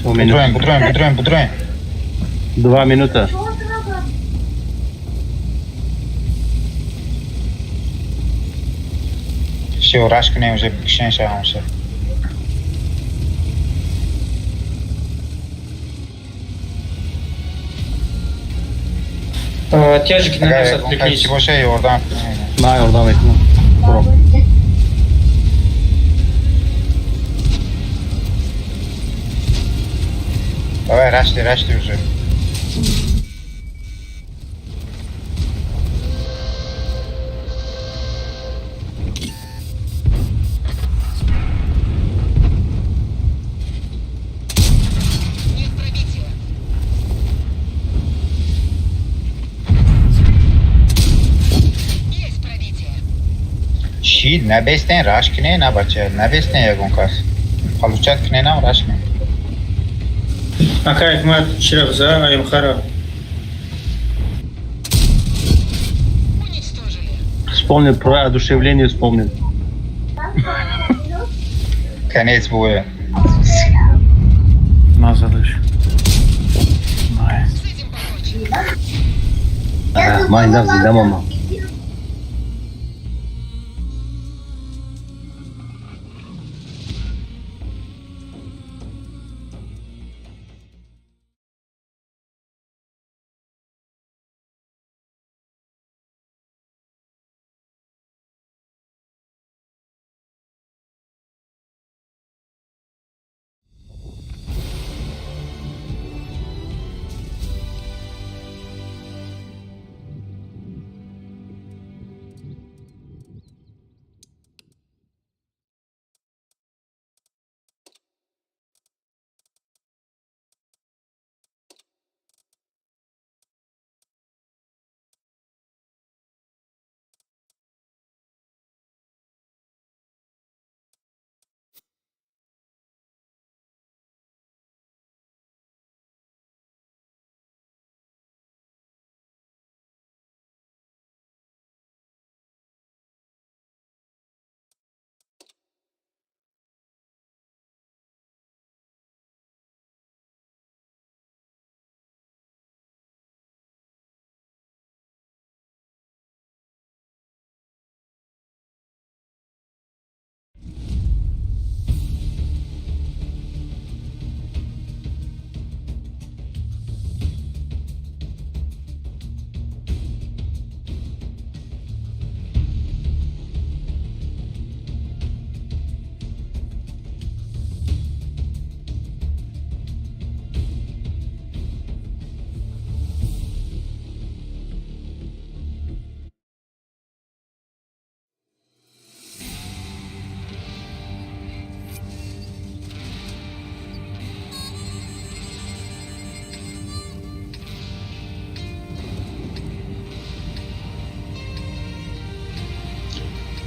Будроем, будроем, будроем, будроем. 2 минута. Всё, раш кине уже бикшен шавамша. Тяжики на нас отвлеклись. Чӣ боша, ёрдам. Ма ёрдам мекунам. Буро. Давай, рашти, рашти уже. Нет пробития. Есть пробитие. Чӣ набестен, раш кине, на бача, набестен ягон кас. Получат кине нам раш кине. Акаев мат чирабза, Аймхара. Уничтожили. Вспомнил про одушевление, вспомнил. Конец боя. Назадаш. Найс. С этим покончено. Ман индар зинда мондам.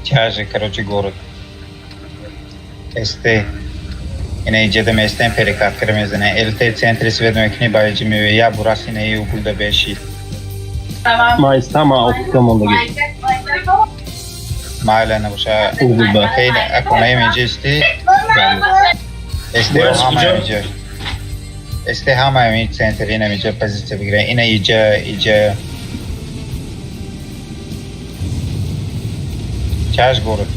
Тяжи, короче, город. СТ. Ина иҷада местем, перекаткара мезанем. ЛТ центри свет мекунӣ, ба иҷа меоӣ. Я бурас ина и угулда беши. Ма истама оптика мондагӣ. Майла набоша. Угулда. Аконаем иҷа исти. СТ Бурас ҳама куҷо? иҷа. СТ ҳама ин центр ина иҷа позиция бигирен. Ина иҷа, иҷа. Тяж город.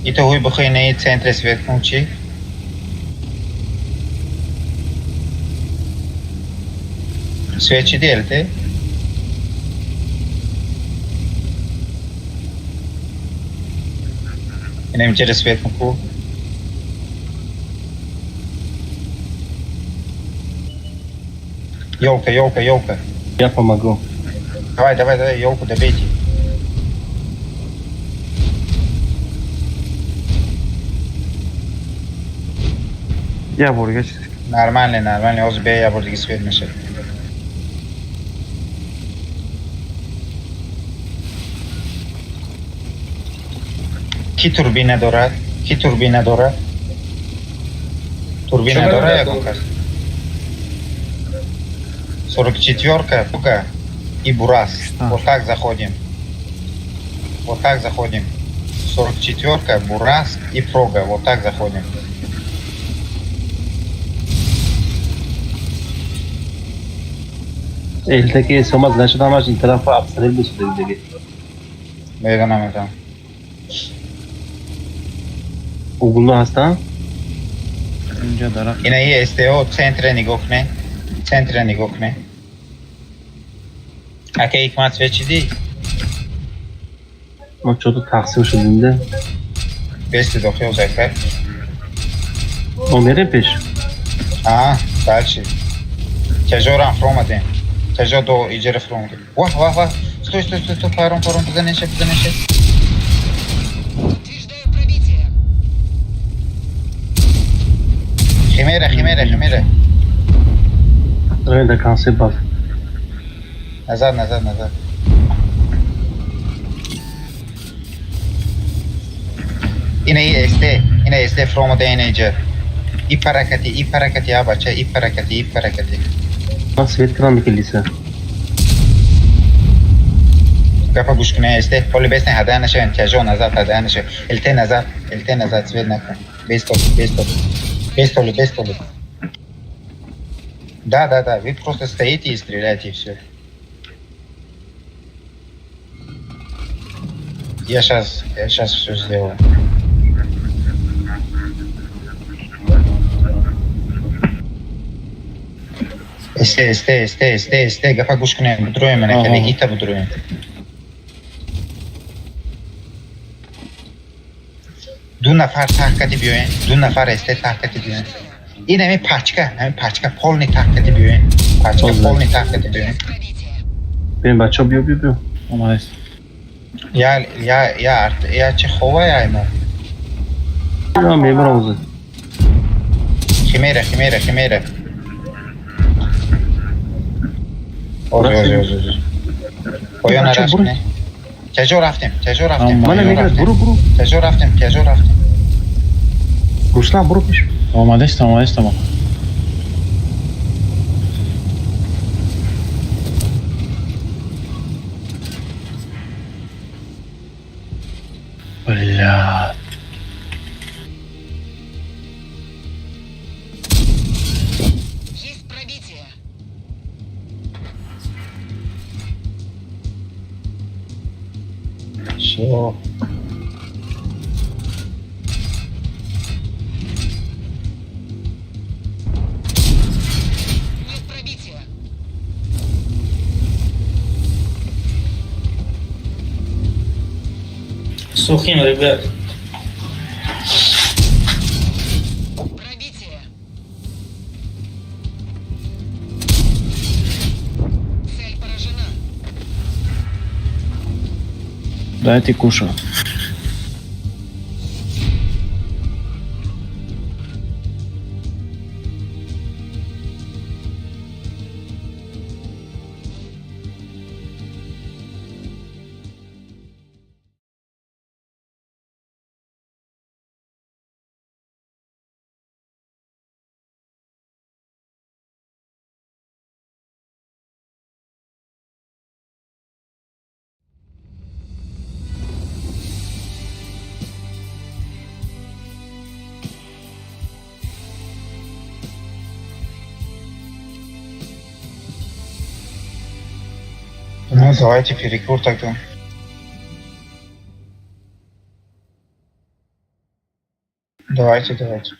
Ито ҳуй бихоҳ ина и центре свет кун чӣ? Свет чӣ ди ЛТ? Ина инҷа свет кун ку. Ёлка, ёлка, ёлка. Я помогу. Давай, давай, давай, ёлку добейте. Я бор геч. Нормально, нормально. Ҳозир бе я бор дига свет мешавад. Ки турбина дорад? Ки турбина дорад? Турбина Чё дорад надо? ягон кас? 44-ка, Пука и Бурас. Что? Вот так заходим. Вот так заходим. 44-ка, Бурас и Прога. Вот так заходим. ЛТ ки сомаз нашуд, ҳамаш ин тарафа обстрел бишуда дига. Медонам, медонам. Угулда ҳастанд? Инҷа дарахт. Ина и СТО центре нигоҳ кунед. Центре нигоҳ кунед. Ака ҳикмат свет чӣ дид? Мо чото тақсим шудем да. Бести дохил зака. Мо мерем пеш. А, дальше. Тяжорам фромадем. Тяжо до иҷара фромадем. Вах, вах, вах. Стой, стой, стой, стой, паром, паром, бизанеша, бизанеша. Подтверждаю пробитие. Химера, химера, химера. Равем дар конце баф. Назад, назад, назад. Ина и СТ, ина СТ фромаде ина иҷа. И паракати, и паракати, а бача, и паракати, и паракати. Ман свет кардам килиса. Гапа гӯш кунед, СТ, ҳоли бесне ҳадая нашавем, тяжо назад, ҳадая нашавем. ЛТ назад, ЛТ назад, свет накун. Бестоли, бестоли. Бестоли, бестоли. Да, да, да, вы просто стоите и стреляете, и все. Я сейчас все сделаю. СТ, СТ, СТ, СТ, СТ, гапа гӯш кунем, будроем, мана хеле Ага. ита будроем. Ду нафар таҳкати биёен, ду нафар СТ таҳкати биёен. Ин ҳамин пачка, ҳамин пачка полный таҳкати биёен. Пачка Полный. полный таҳкати биёен. Пробитие. Бем бачо, биё, биё, биё. Омадааст. Я, я, я, я чи хова я мо? Ман мебарам озир. Химера, химера, химера. Ози, ози, ози, ози. Поёна Бача, рашт буро. не. Чаҷо рафтем? Чаҷо рафтем? Ама, Мана Чаҷо мегирад, рафтем? буро, буро. Чаҷо рафтем? Чаҷо рафтем? Руслан, буро пеш. Омадааст, омадааст, ама. Блядь. Есть пробитие. Всё. Нет пробития. Сухим, ребят. Дайте кушать. Ну, давайте перекур тогда. Давайте, давайте.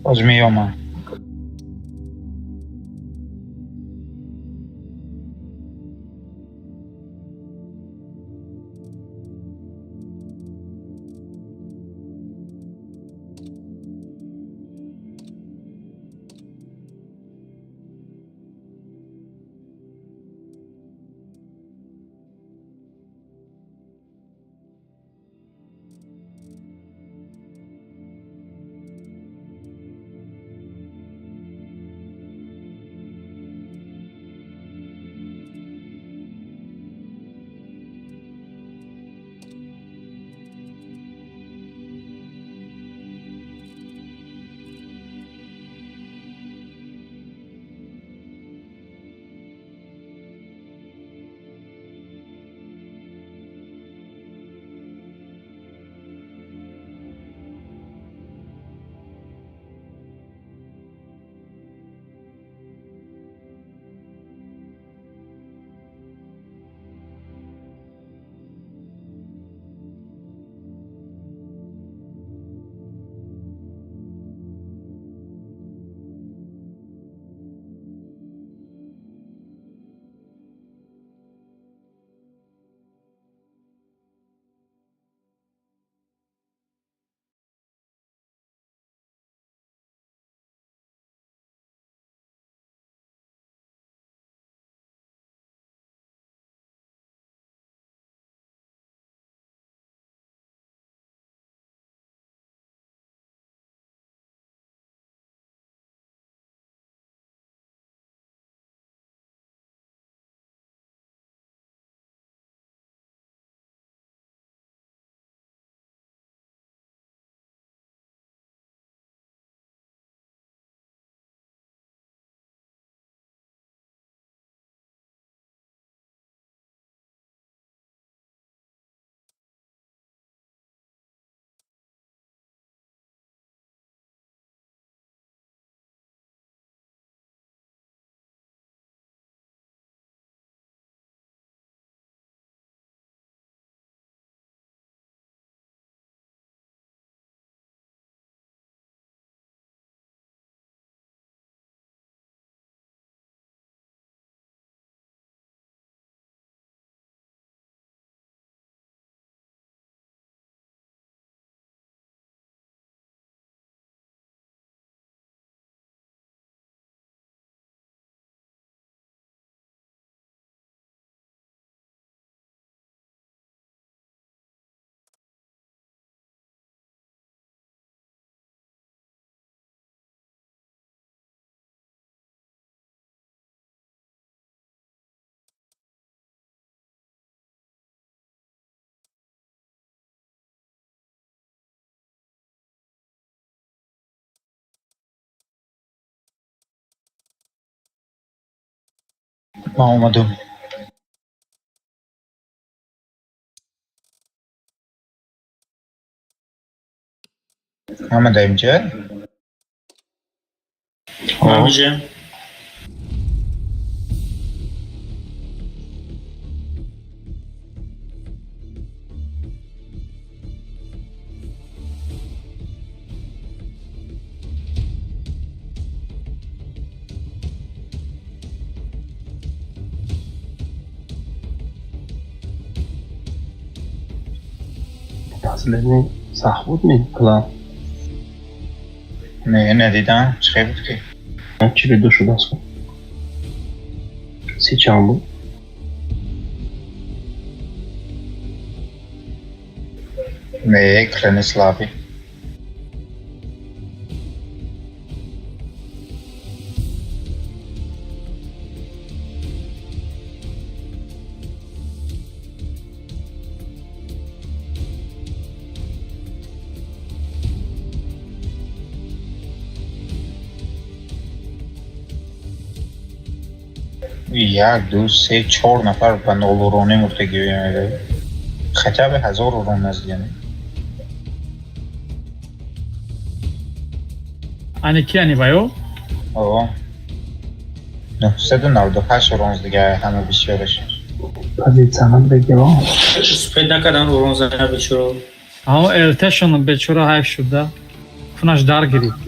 Возьми. Ман омадум. Ҳама дар инҷа? Ман инҷа. Последний сахт буд ми план? Не, надидам. Чӣ хел буд ки? 42 шудааст. Си чанд буд? Не, клани слабый. Як, ду, се, чор нафар ба нолуронӣ мурдагӣ мегӯяд. Хотя бы 1000 урон наздияне. Ани ки, ани ваё? О. 998 урон дига ҳама бисёраш. Позиция набегила. Успеть накардан урон зана бечоро. Ао ЛТшон бечора ҳайф шуд да. Кунаш дар гирифт.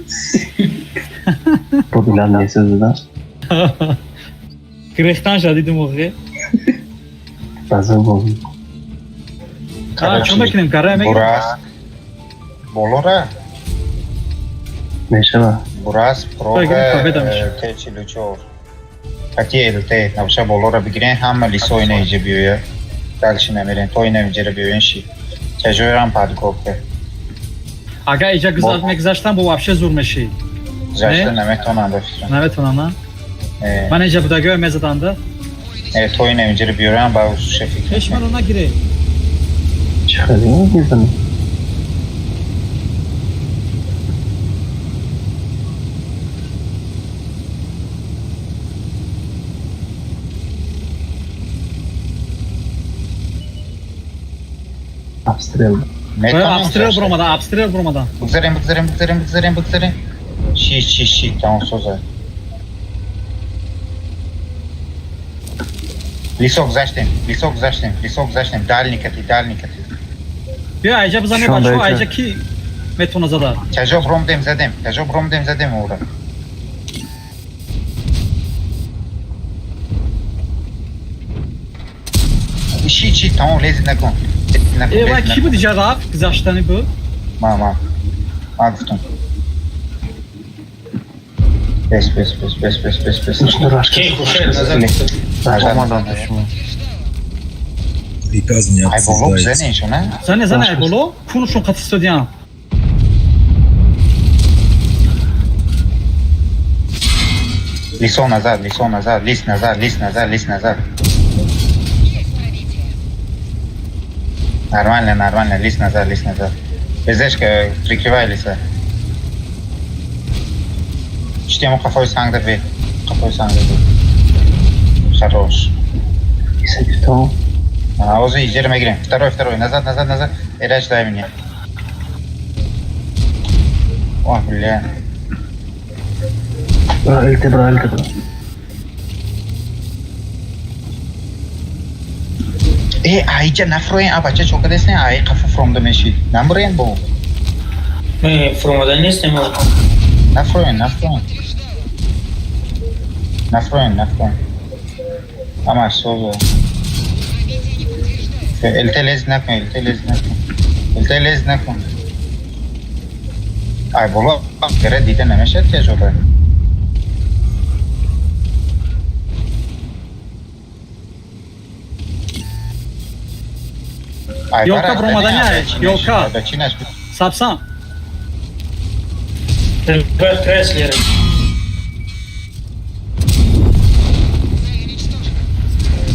Побилан месозда. Гирехтан шадидум охе. База бозӣ. А, чӣ мекунем? Карая мегирем? Бурас. Болора? Мешава. Бурас, прога, Победа мешава. Т44. Кати ЛТ, набоша болора бигирен, ҳама лисо ина иҷа биёя. Дальше намерен, то ина иҷара биёен ши. Чажоирам подготовка. Агар иҷа мегузаштам, бо вообще зур мешид. Гузашта наметавонам, ба фикрам. Наметавонам, на? Ман иҷа будагиҳо мезаданда. То ина иҷара биёрам, ба уша фикр. Пеш маро нагире. Чӣ хеле мезанӣ? Обстрел. Обстрел буромада, обстрел буромада. Бигзарем, бигзарем, бигзарем, бигзарем, бигзарем. Ши, ши, ши, тамом соза. Лисо гузаштем, лисо гузаштем, лисо гузаштем, дальний кати, дальний кати. Биё, айҷа бизанем, бачаҳо, айҷа ки метавона зада? Чажо бромдем, задем, чажо бромдем, задем ора. Ши, ши, тамом, лезид накун. Э, вай ки буд иҷа рафт, гузаштани буд? Ма, ма. Ма гуфтам. Бес, бес, бес, бес, бес, бес, бес. Ки хушед назар. Омадам шумо. Приказ не Ай боло обсуждается. бизанем шуна? Зане, зане, ай боло, кунушон қати стодиям. Лисо назад, лисо назад, лис назад, лис назад, лис назад. Есть пробитие. Нормально, нормально, лис назад, лис назад. Безешка, прикрывай лиса. Чтему қафои санг да бе. Қафои санг да бе. Хорош. Исакто. А, озы иҷера мегирем. Второй, второй, назад, назад, назад. Эрач, дай мне. О, бля. Бра, ЛТ, бра, ЛТ, бра. Э, айҷа нафроен, а бача чока дестен, ай қафо фромда мешид. Намбуроен бо. Не, фуромада нестем. Нафроен, нафроен. Нафроен, нафроен. Ама соза. Пробитие не подтверждается. ЛТ лез накун, ЛТ лез накун. ЛТ лез накун. Ай боло гире дида намешад ча жода. Ай Ёлка буромада не, ай, ёлка. Чинаш. Сапсан. Креслер. Цель уничтожена.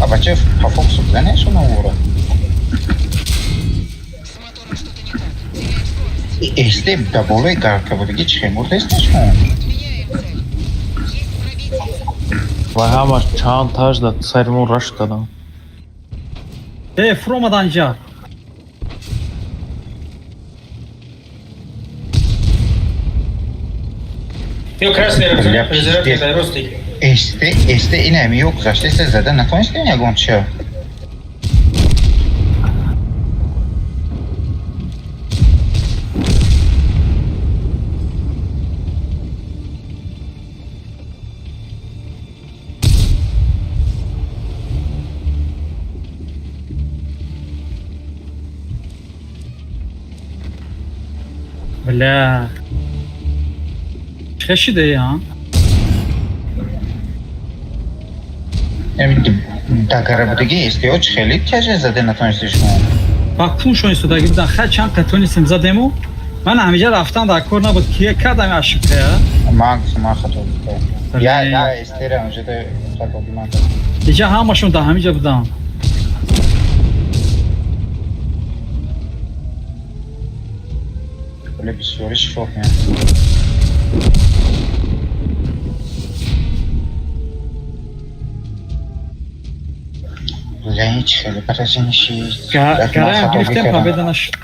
А бача по фокусу бизанеш она ура. С мотором что-то не так. Теряем скорость. Эсте да болои гарка будиги чӣ хел мурдест шумо? Отменяем цель. Есть пробитие. Ва ҳамаш чанд таж да сари мо рашк кардам. Э, фуромадан ҷа. Ё красный Бля, резерв пиздец. ростик. СТ, СТ ина ё гузаштеста, зада натонистем ягон чиё. Бля. Чӣ шиде, а? Дагара будиги СТО чӣ хеле тяжа зада натонисти шумо. Ба куншон истодаги будан. Хай, чанд қатонистем, задему. Ман ҳамиҷа рафтан дар кор набуд. Кие кардам ошибка? Ман гуфтам, ман хато гуфтам. Я СТ-ра онҷода хатоги ман кардам. Иҷа ҳамашон дар ҳамиҷа будан. Бля, бисёри шифо меяд. Бля, ин чӣ хеле поражение шид. Гараям гирифтем, победа нашуд.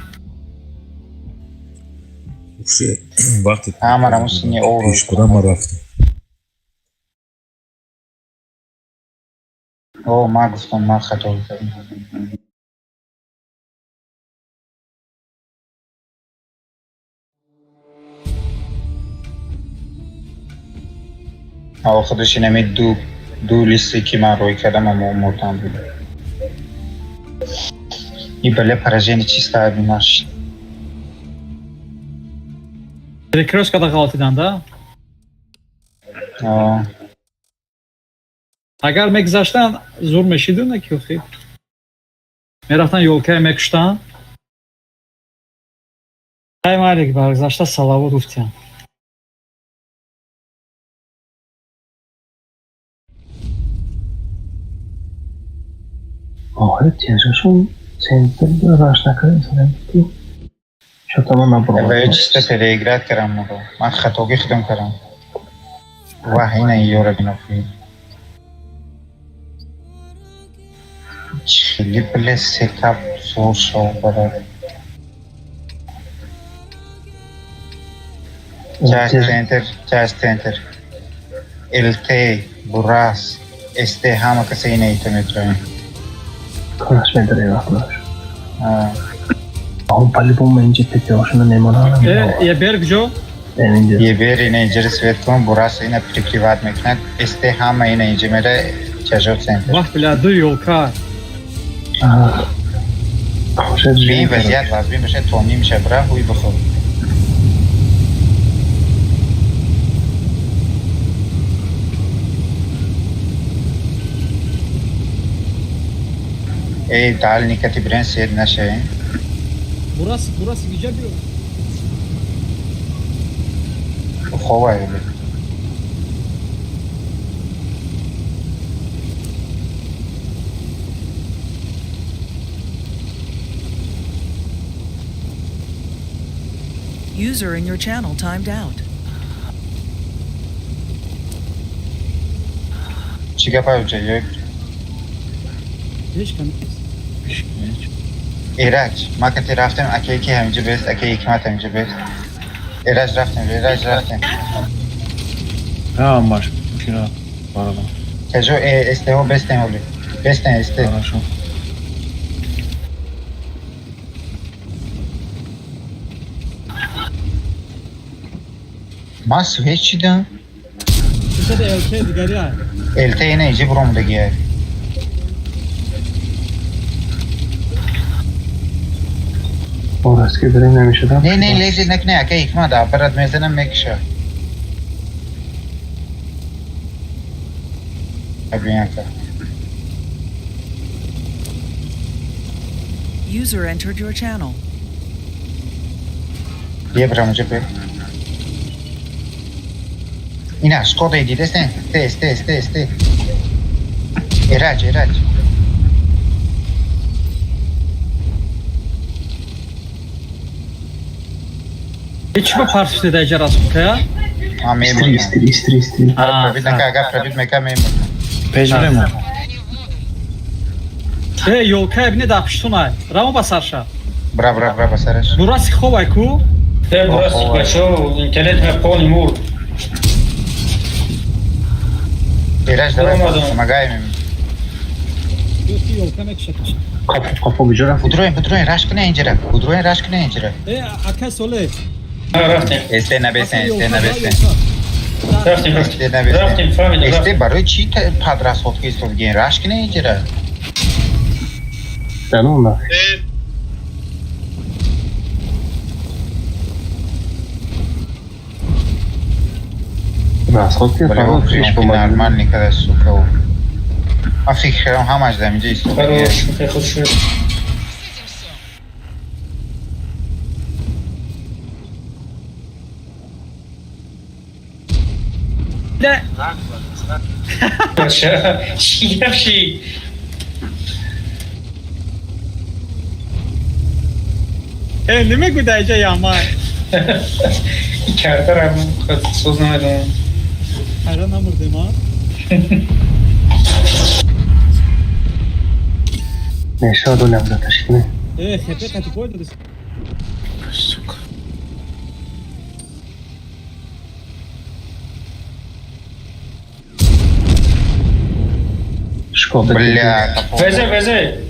Вообще, вақте Ҳамаро мусини овр. пеш будам, ман рафтам. О, ман гуфтам, ман хато кардам. О, худаш инами ду листе ки ман рӯй кардам, амо мурдам буд. И бля, поражение чисто бинаш. Перекрёсткада ғалтидан, да? О, Агар мегузаштан, зур мешиду, на ки охи. Мерафтан, ёлкае мекуштан. Ай, Малик, баргузашта салавот гуфтиям. Охир тяжашон центр раш накардем, ки шота ман ва ё набурдам. чисто переиграть кардам моро. Ман хатогӣ худам кардам. Ваҳ, ина ёра бинофи. Хеле, бля, сетап зур шов бара. Час центр, час центр. ЛТ, Бурас, СТ ҳама каса ина ита метроем. Худаш медаре вақташ. Аҳо, по-любому инҷа ПТОшона мемонам. Э, ебер куҷо? Инҷа. Ебер ина инҷа свет кун, Бурас ина прикрывать мекунад. СТ ҳама ина инҷа мера, чажо центр. Вах, бля, ду ёлка. Бин вазъият вазбин бошад, тонӣ меша, бира ҳуй бихӯр. Эй, дальний кати бирен сед нашавем. Бурас, бурас иҷа биё. Хова бе. User in your channel timed out. Чӣ гапа уҷа ё? Ҳеҷ кам. Эраҷ, ма кати рафтем, акае ки ҳаминҷа бест, акае ҳикмат ҳаминҷа бест. Эраҷ рафтем, Эраҷ рафтем. Ҳамаш кира барадам. Чажо СТО бестем оли. Бестем СТ. Хорошо. Ма свеч чидам? Иҷа ЛТ дигари ай. ЛТ ина инҷа буромадагия. Ораст ки бирем намешудам. Не, не, лези накне, акае ҳикмат, аппарат мезанам, мекиша. Бинка. User entered your channel. Бия бирам уҷа бе. Ина, Шкода дидестен? Ст, СТ, СТ, СТ. Эраҷ, Эраҷ. Ҳеҷ ба парс шуда иҷа расмкая? А Истри, мемурдам. истри, истри, истри. Пробить нака, агар пробить мека, мемурдам. Пеш бирем. Э, ёлкая бине дар пиштунай. Рамо ба сарша. Бра, бра, бра, ба сараш. Бураси хобай ку? Э, бураси бачо, интернет ма полный мурд. Ираш, давай, помогаем им. Ёлка мекушад. Қапо куҷо рафт? Будроем, будроем, раш куне инҷара. Будроем, раш куне инҷара. Э, ака Соле. Рафтем. Эсте набесен, эсте набесен. Рафтем, рафтем. Рафтем, фаҳмидам. Эсте барои чӣ подрасходка истодагин? Раш куне инҷара. Да ну на. Расход ки фақат пеш бо нормальный када, сука. Ман фикр кардам ҳамаш дар инҷа истода. Хорош, хуш шуд. Чӣ гап шид? Э, намегӯ дар инҷа ямай. Картарам соз намедонам. Ҳайрон намурдем, а? Нешад олям заташкине. Э, хепе қати бой додис. Сука. Шкода. Бля, Везе, везе.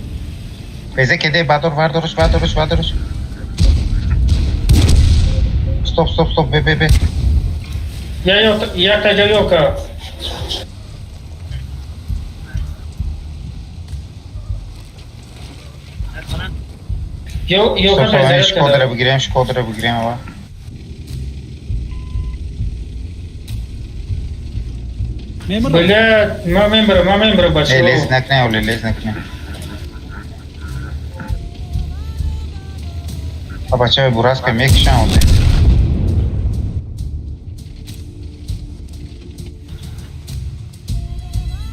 Везе кеде, бадор, вардорш, вардорш, вардорш. Стоп, стоп, стоп, бе, бе, бе. Я як та ёлка. Ёлка. Шкодара бигирем, Шкодара бигирем ава. Бля, ма мембра, ма мембра бачо. Э, лез накне, оле, лез накне. А бача бураска мекшан оле.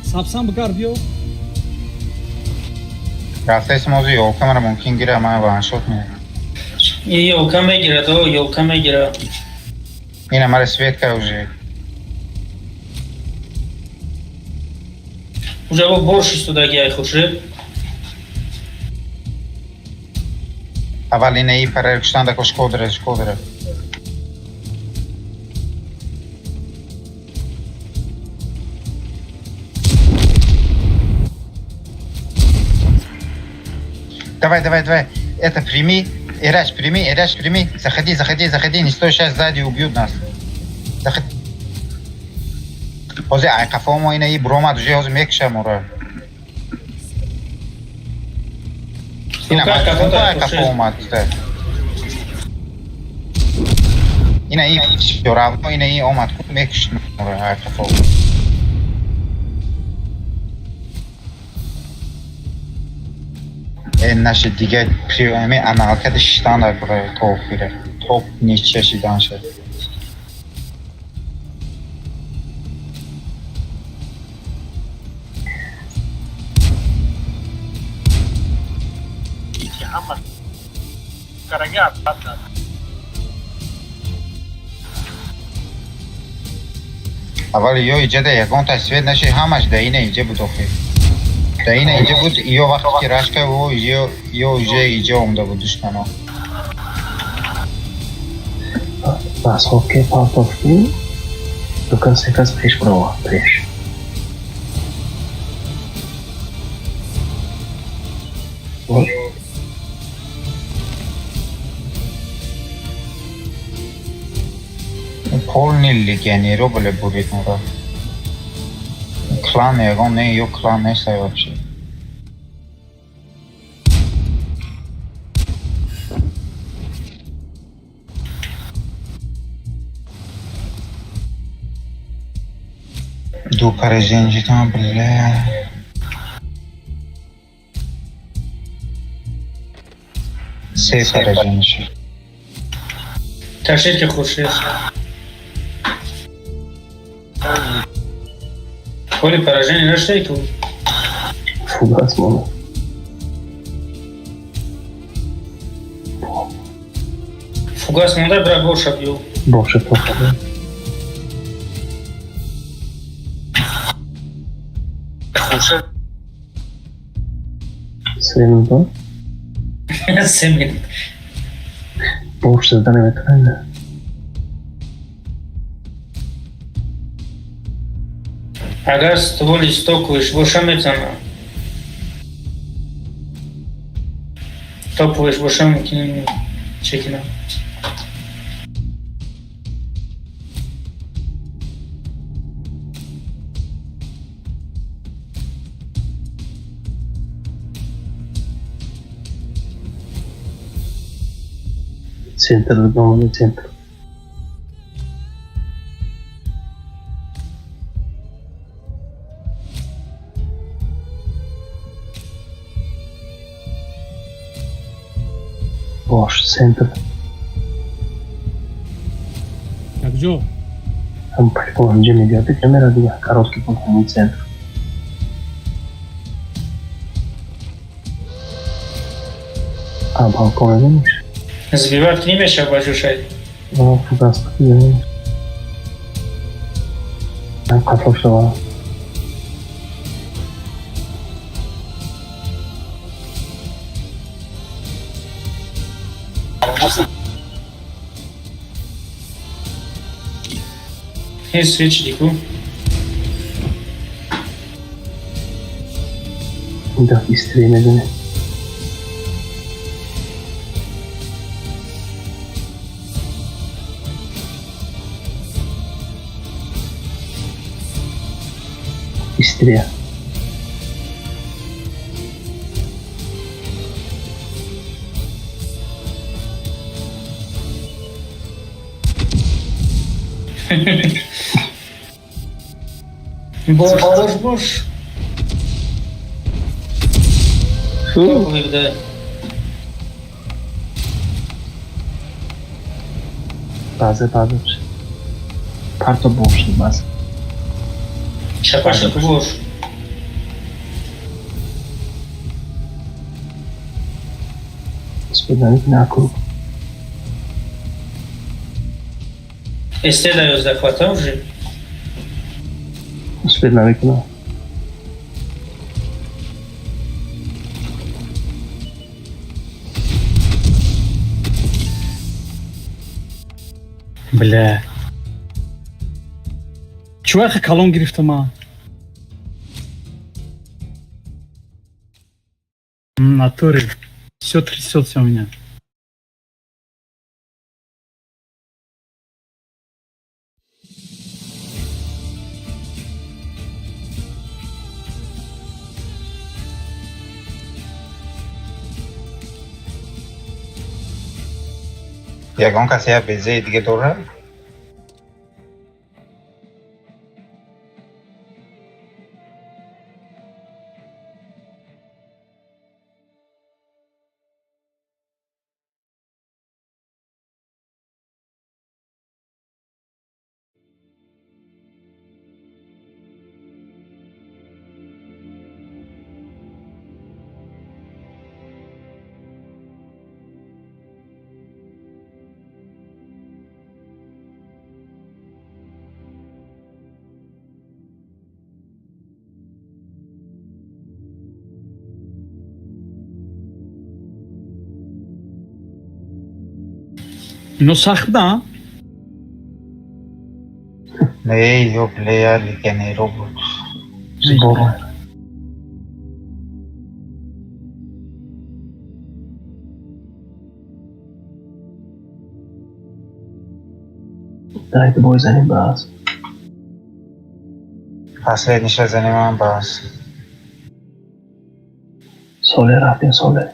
Сапсан бигар биё. Рафтаи мози ёлка мара мумкин гира, ман ваншот мея. Ёлка мегирад, о, ёлка мегирад. Ина мара светка уже. Уже бо борш истодаги ай хуршед. Аввал ина и парар куштан дако Шкодара, Шкодара. Давай, давай, давай. Это прими. Ираш, прими, Ираш, прими. Заходи, заходи, заходи. Не стой, сейчас сзади убьют нас. Заходи. Ҳозир ай қафо мо ина и буромад уже ҳозир мекуша моро. Ина ай қафо омад. Ина и равно ина и омад мекушт моро ай қафо. Наши дига приёми аналкада шиштан дар кора то охира. Топ неча шидан шад. Аввал ё иҷа да ягон тасвир наши ҳамаш да ина иҷа буд охир. Да ина иҷа буд, ё вақте ки рашка во ё уже иҷа омда буд душмано. Расход ки партофтӣ, дукан се кас пеш барова, пеш. Полный легионеро были бурид мора. Клан ягон не, ё клан нестай вообще. Ду поражение там, бля. Се поражение. Ташите хуршед. Холи поражение нашли ку? Фугас мона. Фугас монда бра боша бью. Боша тоха. Боша. 3 минута. 3 минут. Бош зада наметавонем. Агар стволи стоковыш боша, метавонам. Топовыш боша, мумкин чекинам. Центр догонали, центр. Бош, центр. Якҷо. Ҳам ҳамҷа мегӯяд, камера дига короткий путь ҳамин центр. А балкон мебиниш? Сбивать намеша ба ҷошай. Фугас мебиниш? Ҳам қатл шава. Ҳеҷ свечи дику. Ин дафъа истрӣ мебинӣ. Истрия. Бош, бош, бош. Топовый буда. База, база. Парто бош, база. Чапаша бош. Успед намекунӣ круг. СТ да 11 хвата уже. Успед намекунам. Бля. Чуваха калон гирифтама. Натуре. Все трясется у меня. Ягон кас як безаи дига дорад? Ино сахт буда? Не, ё плеер легионеро буд. Сбор. Дайте бой занем бас. Последний занем ман бас. Соле рафтем, соле.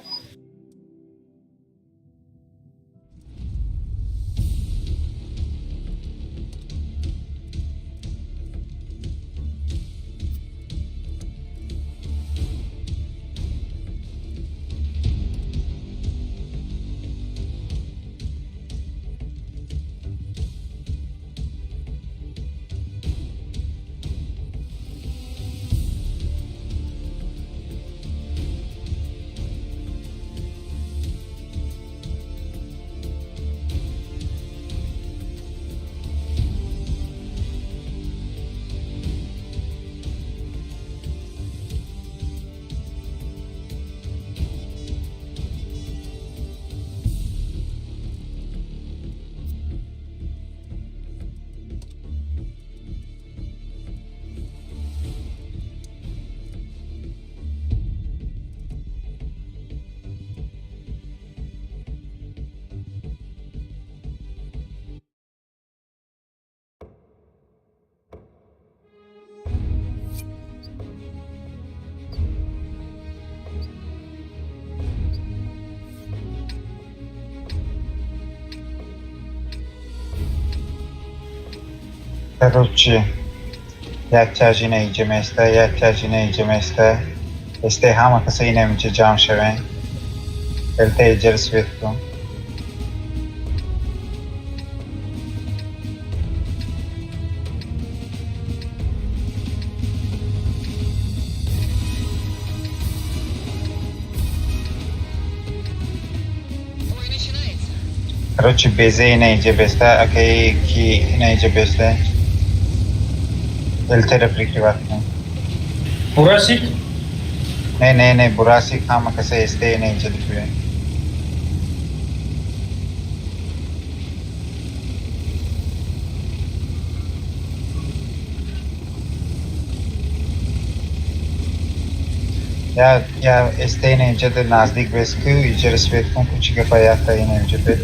Короче, як тяжина иҷа места, як тяжина иҷа места. Эсте ҳама каса инам иҷа ҷамъ шавем. ЛТ иҷара свет кун. Бой начинается. Короче, безе ина иҷа беста, акаи ки ина иҷа беста. ЛТ-ра прикрывать кун. Бурасик? Не, не, не, Бурасик ҳама каса эсте ина иҷа дикӯем. Я эсте ина иҷа да наздик бес ку, иҷара свет кун, ку чӣ гапа якта ина иҷа бе.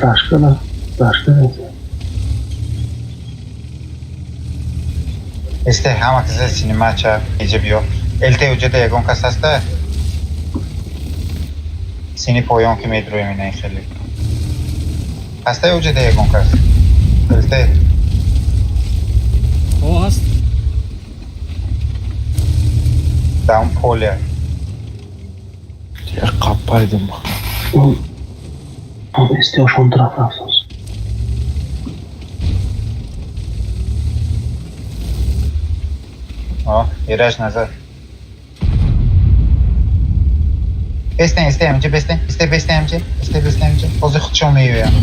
Рашкана, рашкана. Эсте ҳама каса синимача иҷа биё. ЛТ уҷада ягон кас ҳаста? Сини поён ки медроем ина хеле. Ҳаста уҷада ягон кас? ЛТ. О, ҳаст. Дар он поле. Я қаппайдим. Эстеошон тараф рафтааст. О, Ираҷ назад. Бестен, эсте ҳаминҷа, бестен, эсте, бестен ҳаминҷа, эсте, бестен ҳаминҷа. Ҳозир худшон меоям.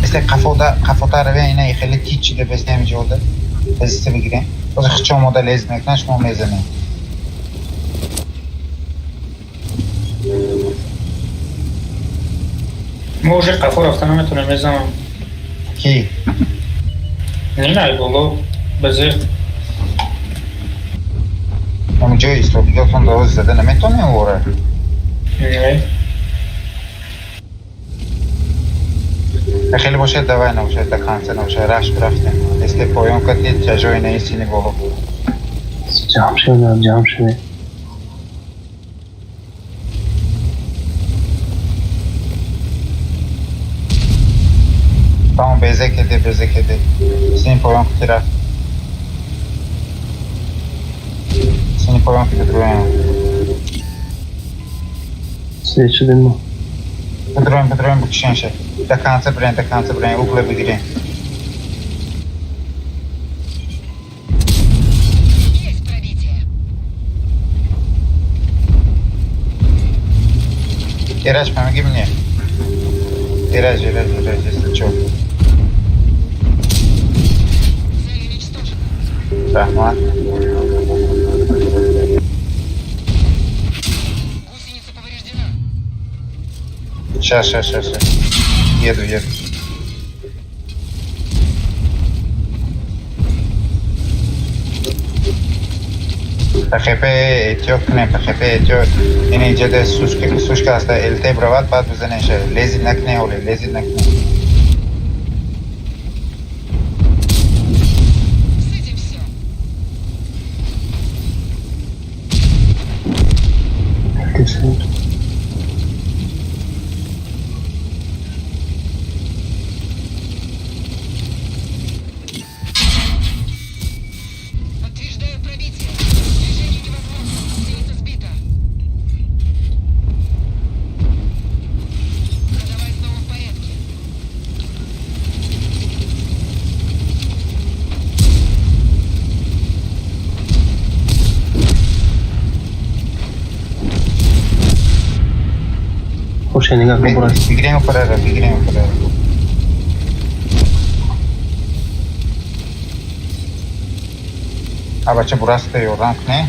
Эсте қафода, қафота равем, ина хеле тич шида бестен ҳаминҷа ода. Позитсия бигирем. Ҳозир худшон омода лез мекунанд, шумо мезанед. Мо уже қафо рафта наметонем, мезанам. Ки? Не, най боло. Безе. Ҳаминҷо истодигиҳотон да ҳозир зада наметонем ора? Не. Хеле бошад, давай набошад, до конца набошад, рашк рафтем. Эсте поён кати, тяжои наи сини боло. Ҷамъ шавем, ҷамъ шавем. Тамом, безе кеде, безе кеде. Сини поён кати рафт. Сини поён кати дроем. Свет шудем мо. Бидроем, бидроем, бикшен ша. До конца бирем, до конца бирем, угла бигирем. Есть пробитие. Ираҷ, помоги мне. Ираҷ, Ираҷ, Ираҷ, если чё. Цель уничтожена. Раҳмат. Гусеница повреждена. Щас, щас, щас, щас. Еду, еду. ПХП эҳтиёт кунем, ПХП эҳтиёт. Ин иҷода сушка, сушка аста, ЛТ бравад, баъд бизанеша. Лези накне, оле, лези накне. С этим все. Свет. Подтверждаю пробитие. Движение невозможно. Гусеница сбита. Ходовая снова в порядке. Хуршед нигоҳ кун бурас. Бигирем опарара, бигирем опарара. А бача бураста ёрдам куне.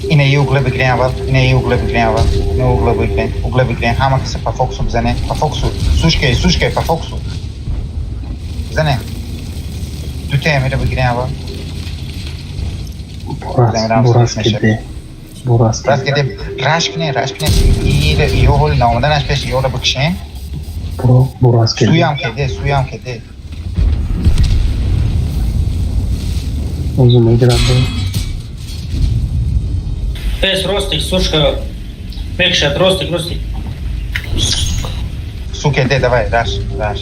Ина и угла бигирем аввал, ина и угла бигирем аввал, ина угла бигирем, угла бигирем, ҳама каса по фокусу бизанем, по фокусу, сушкай, сушкай, по фокусу. Бизанем. Дута амира бигирем аввал. Бурас киде. Бурас Бурас киде. Раш кунем, раш кунем. Ира ёҳол наомаданаш пеш ёра бикшем. Бурас киде. Суям киде, суям киде. Озу мегирад. Пес ростик, сушка. Мекшат, ростик, ростик. Суке, де, давай, раш, раш.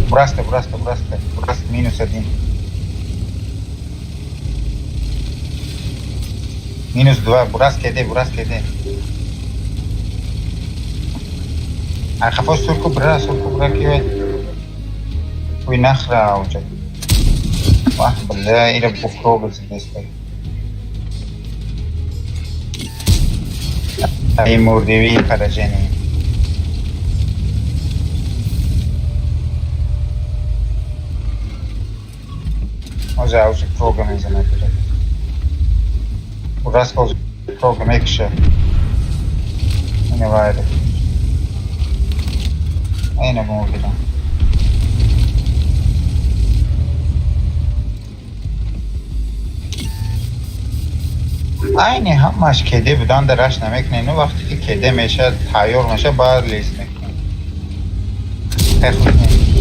Бураста, бураста, бураста. Бураста, минус один. Минус два, бурас кеде, бурас кеде. Архафо сурку бра, сурку бра киве. Уй нахра ауджа. Вах, бля, ира бухро бзидестай. И мурдиви поражение. Оза аузи програм изамепира. Ураска ози програм екше. Не вайде. Айна мурдира. Айни ҳамаш кеде будан дараш намекунем. Ну вақте ки кеде мешавад, тайёр мешавад, баъд лез мекунем. Хеле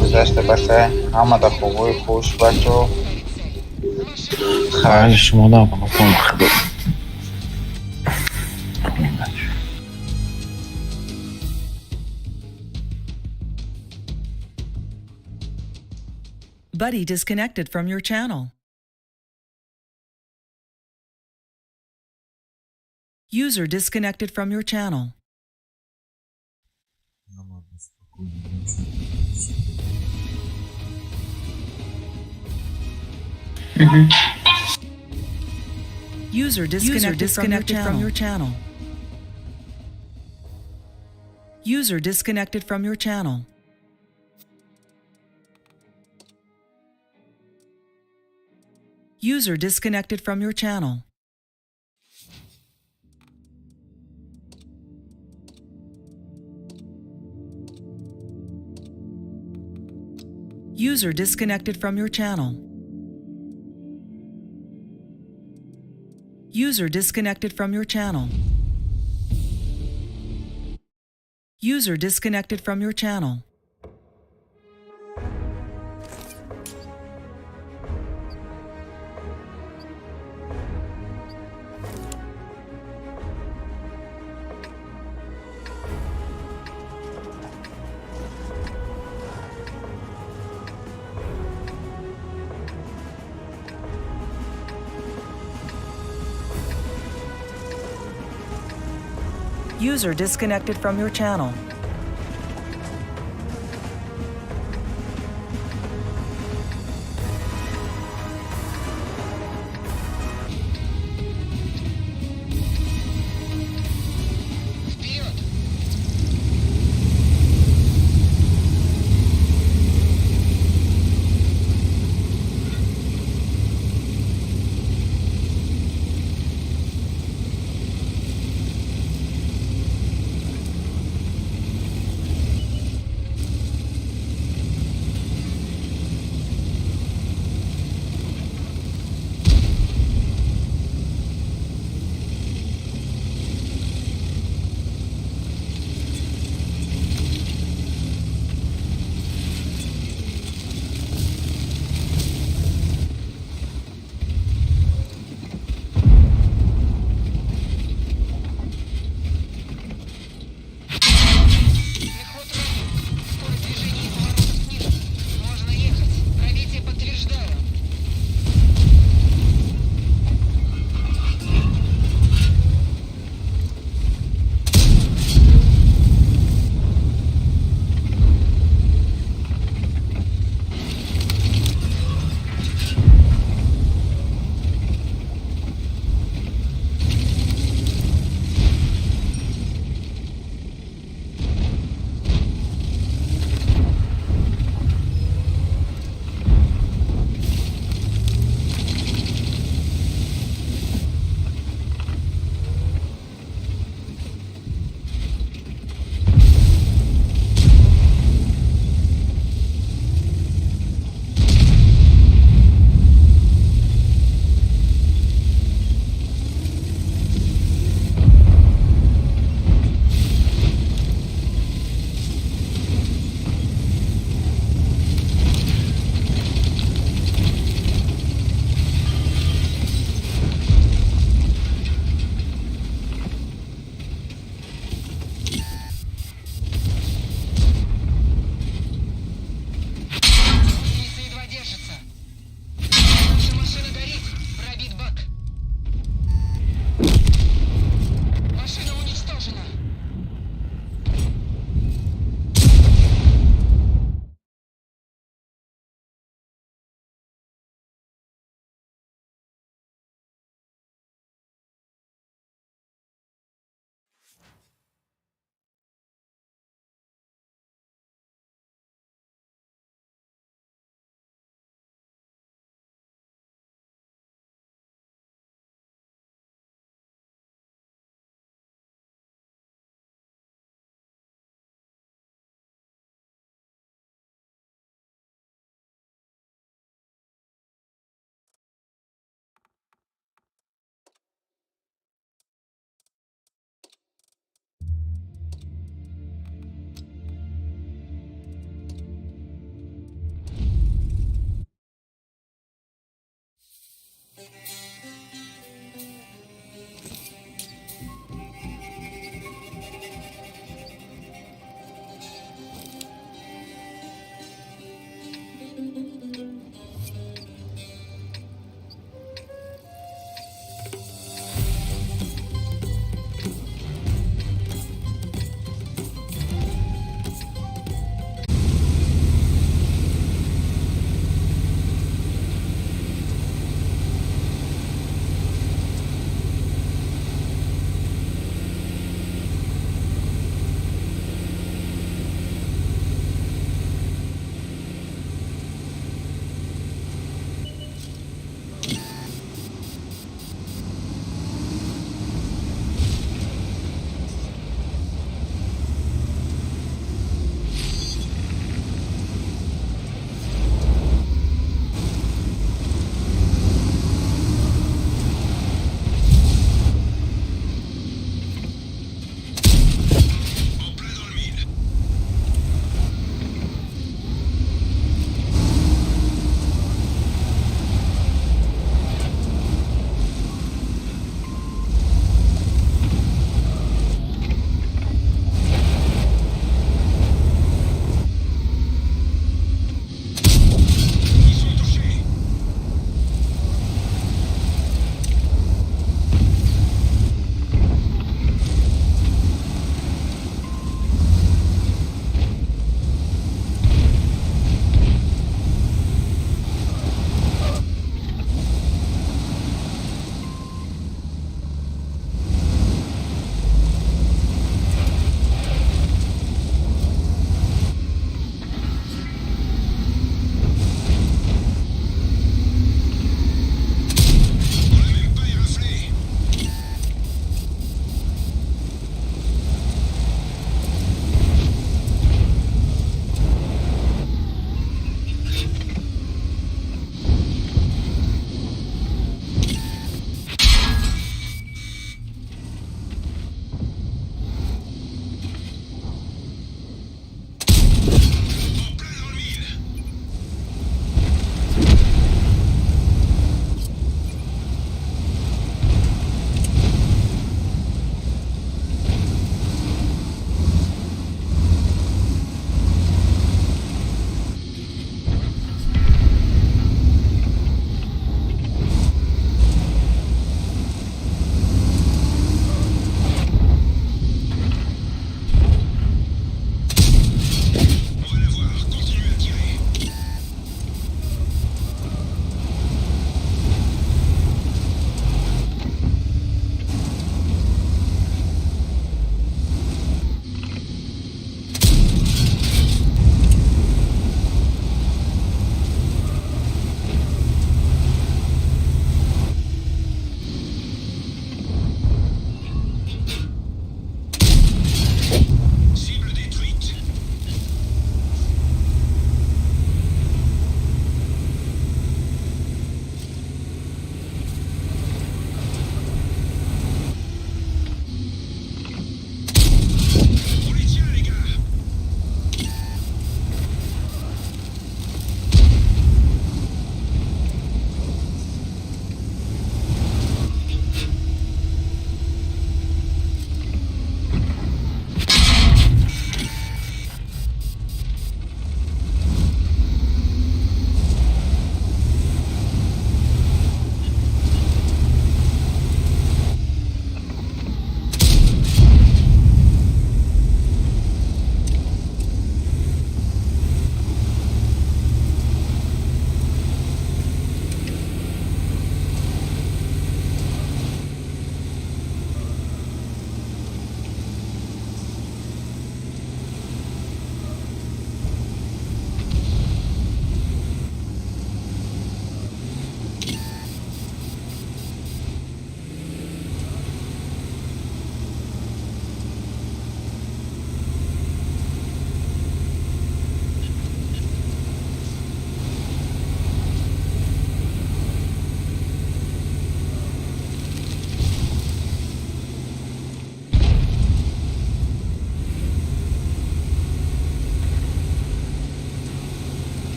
гузашта баса, ҳамада хубои хуш бачо. Хайр шумо намонатон худо. Buddy disconnected from your channel. User disconnected from your channel. User disconnected from your channel. User disconnected from your channel. User disconnected from your channel. User disconnected from your channel. User disconnected from your channel. User disconnected from your channel. User disconnected from your channel. Вперед!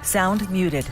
Sound muted.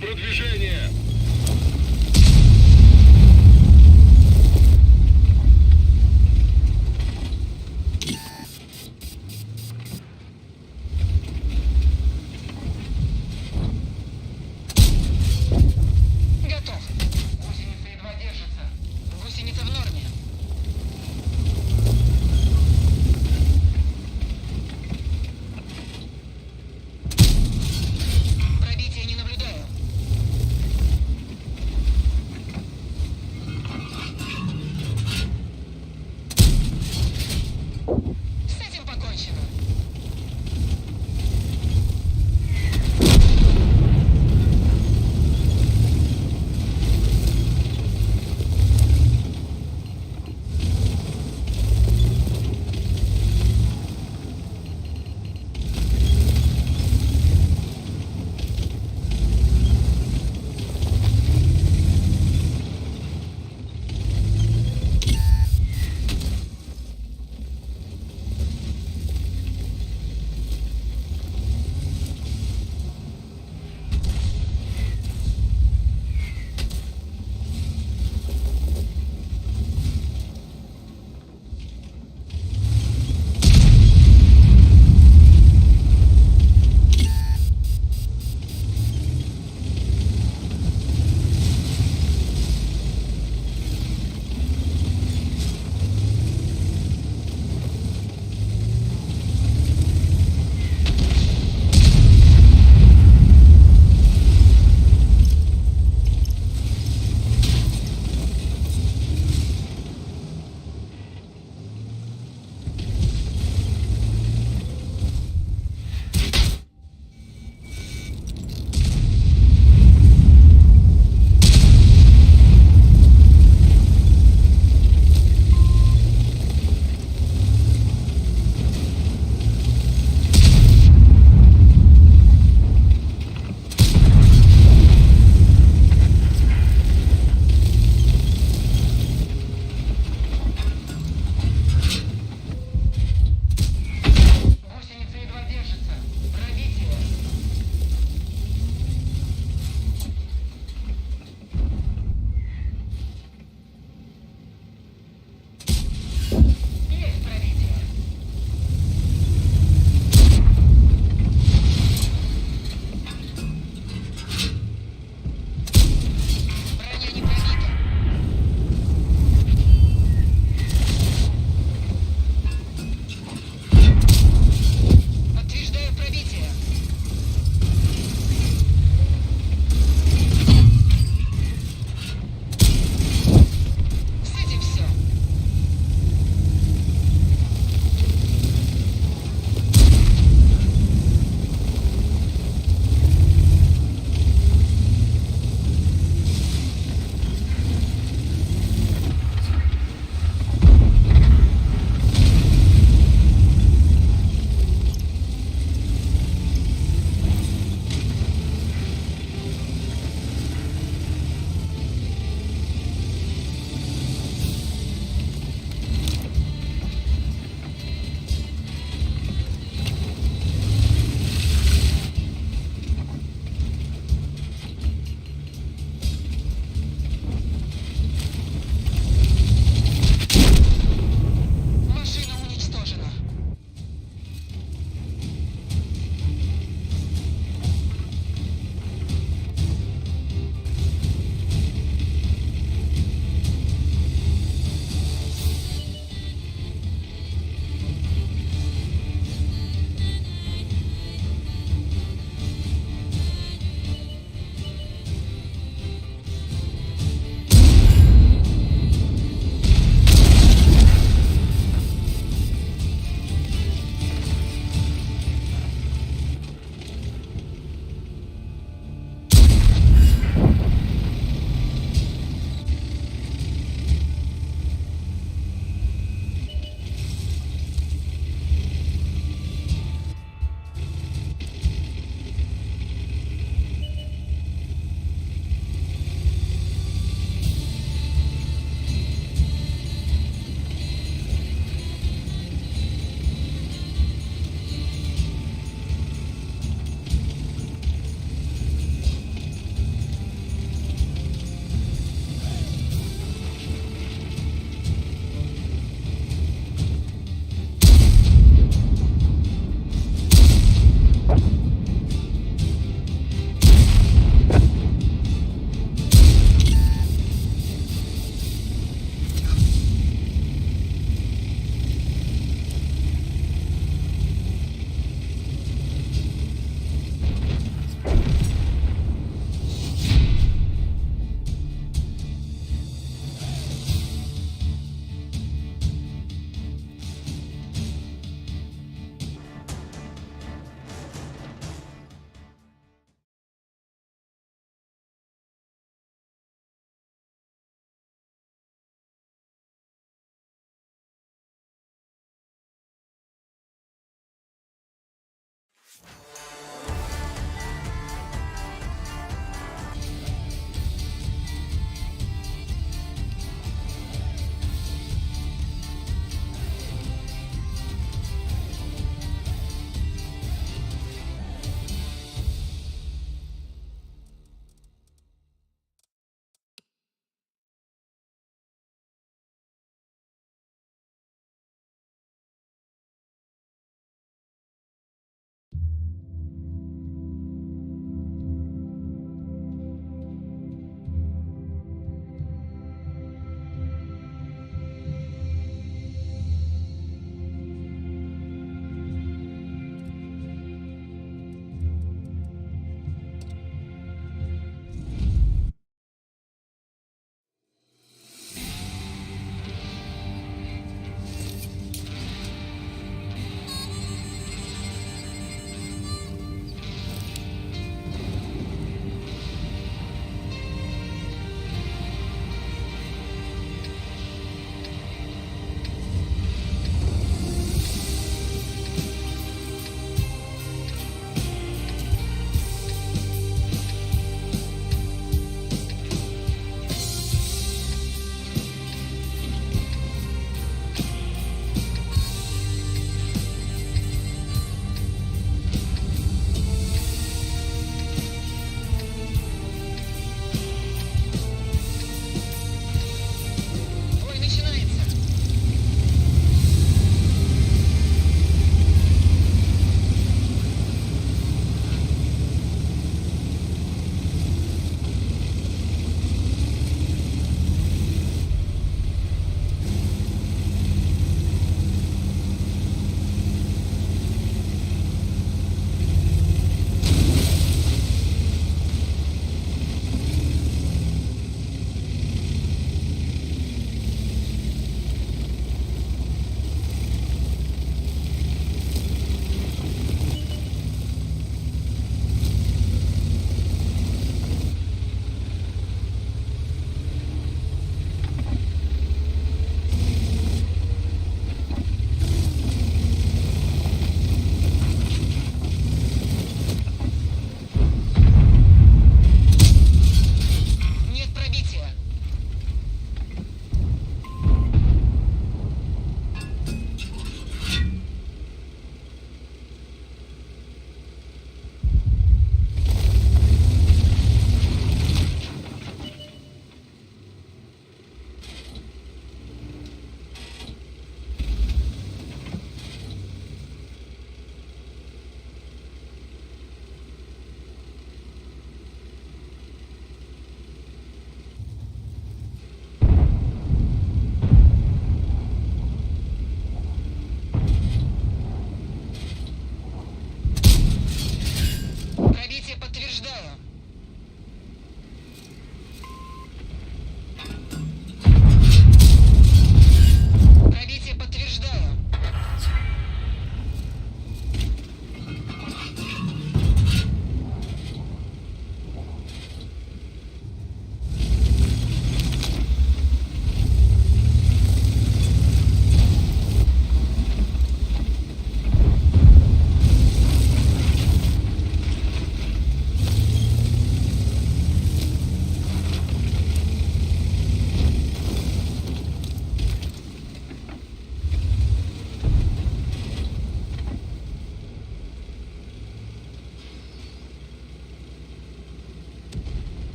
Продвижение! Готов. Гусеница едва держится. Гусеница в норме. Пробития не наблюдаю.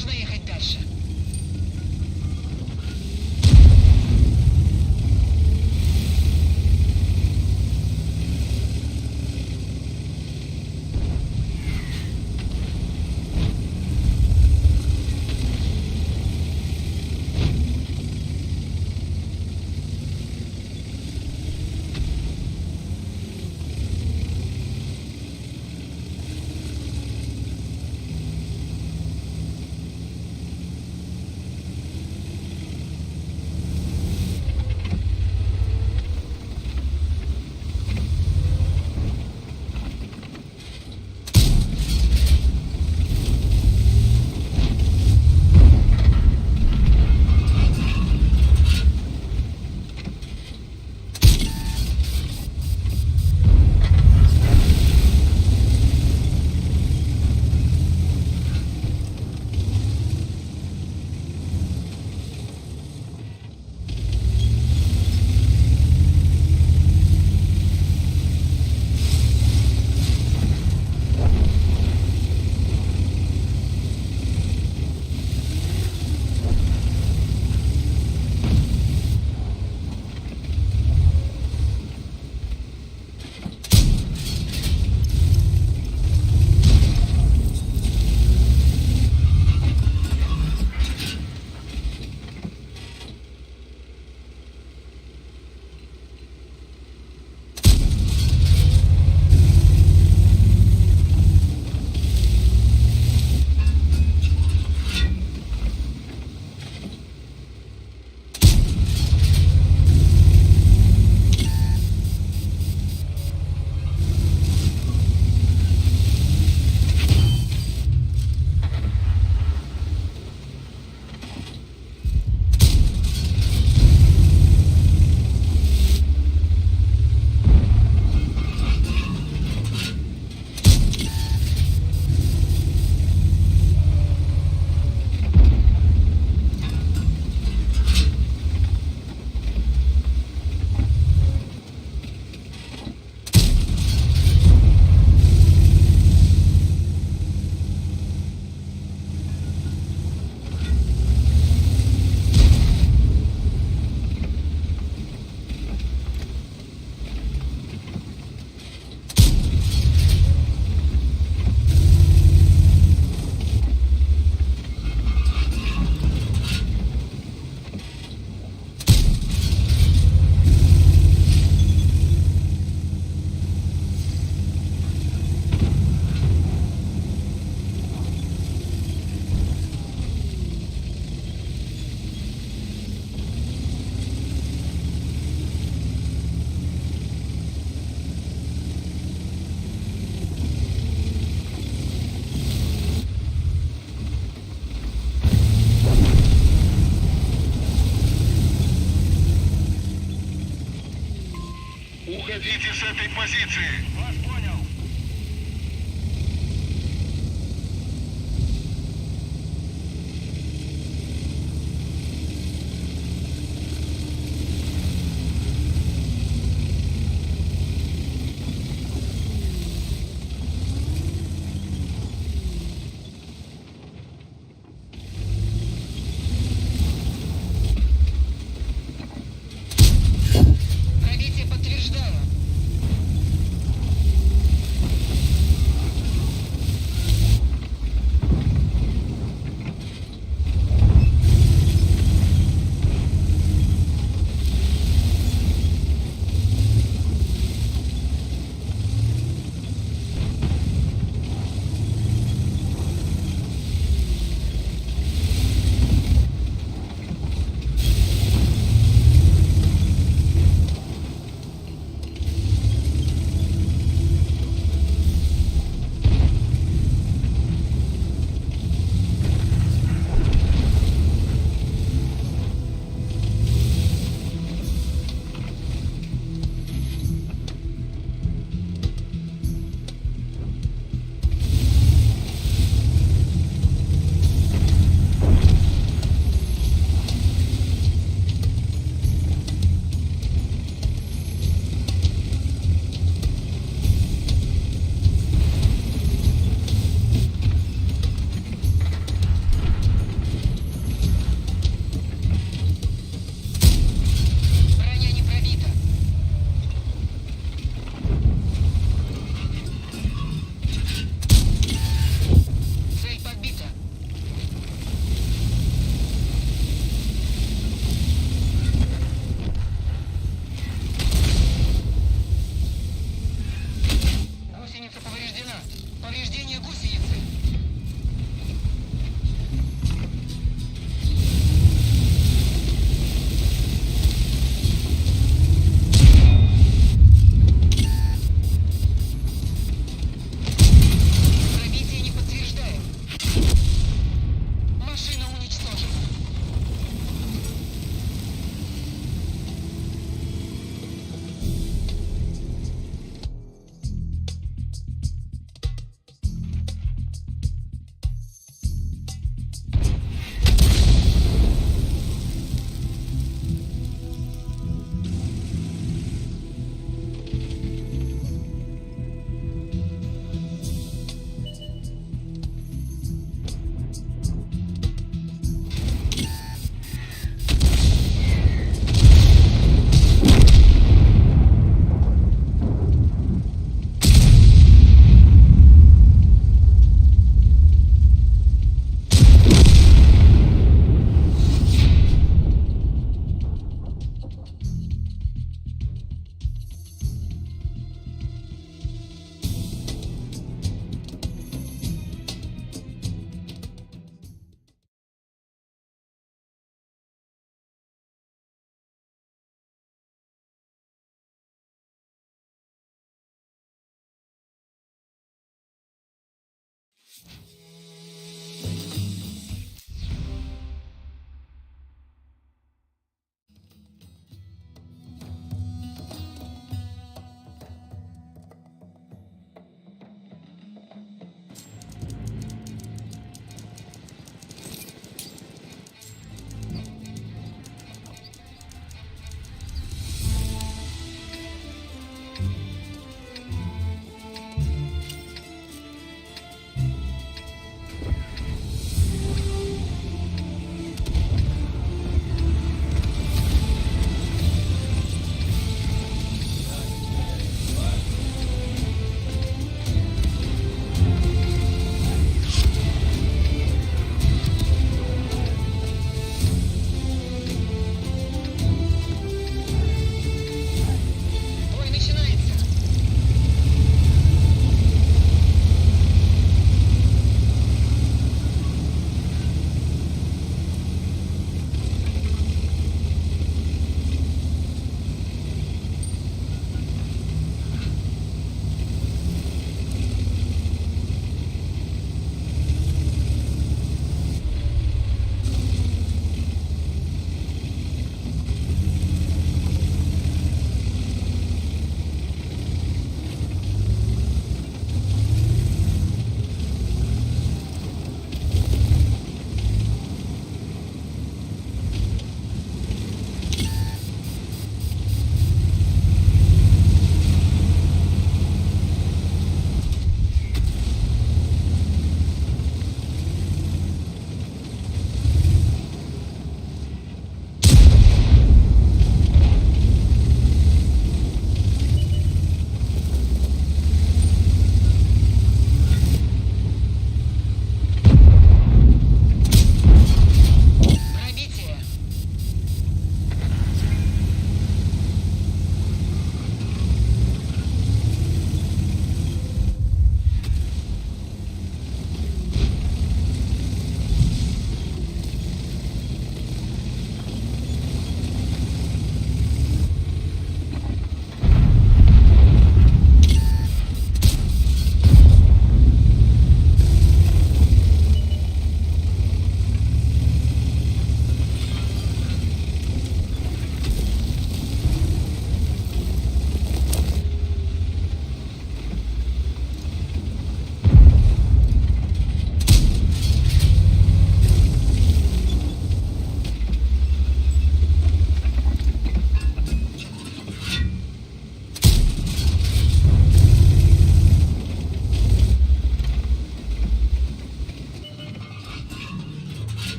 Можно ехать дальше. Уходите с этой позиции. Вас понял. Пробитие подтверждаю.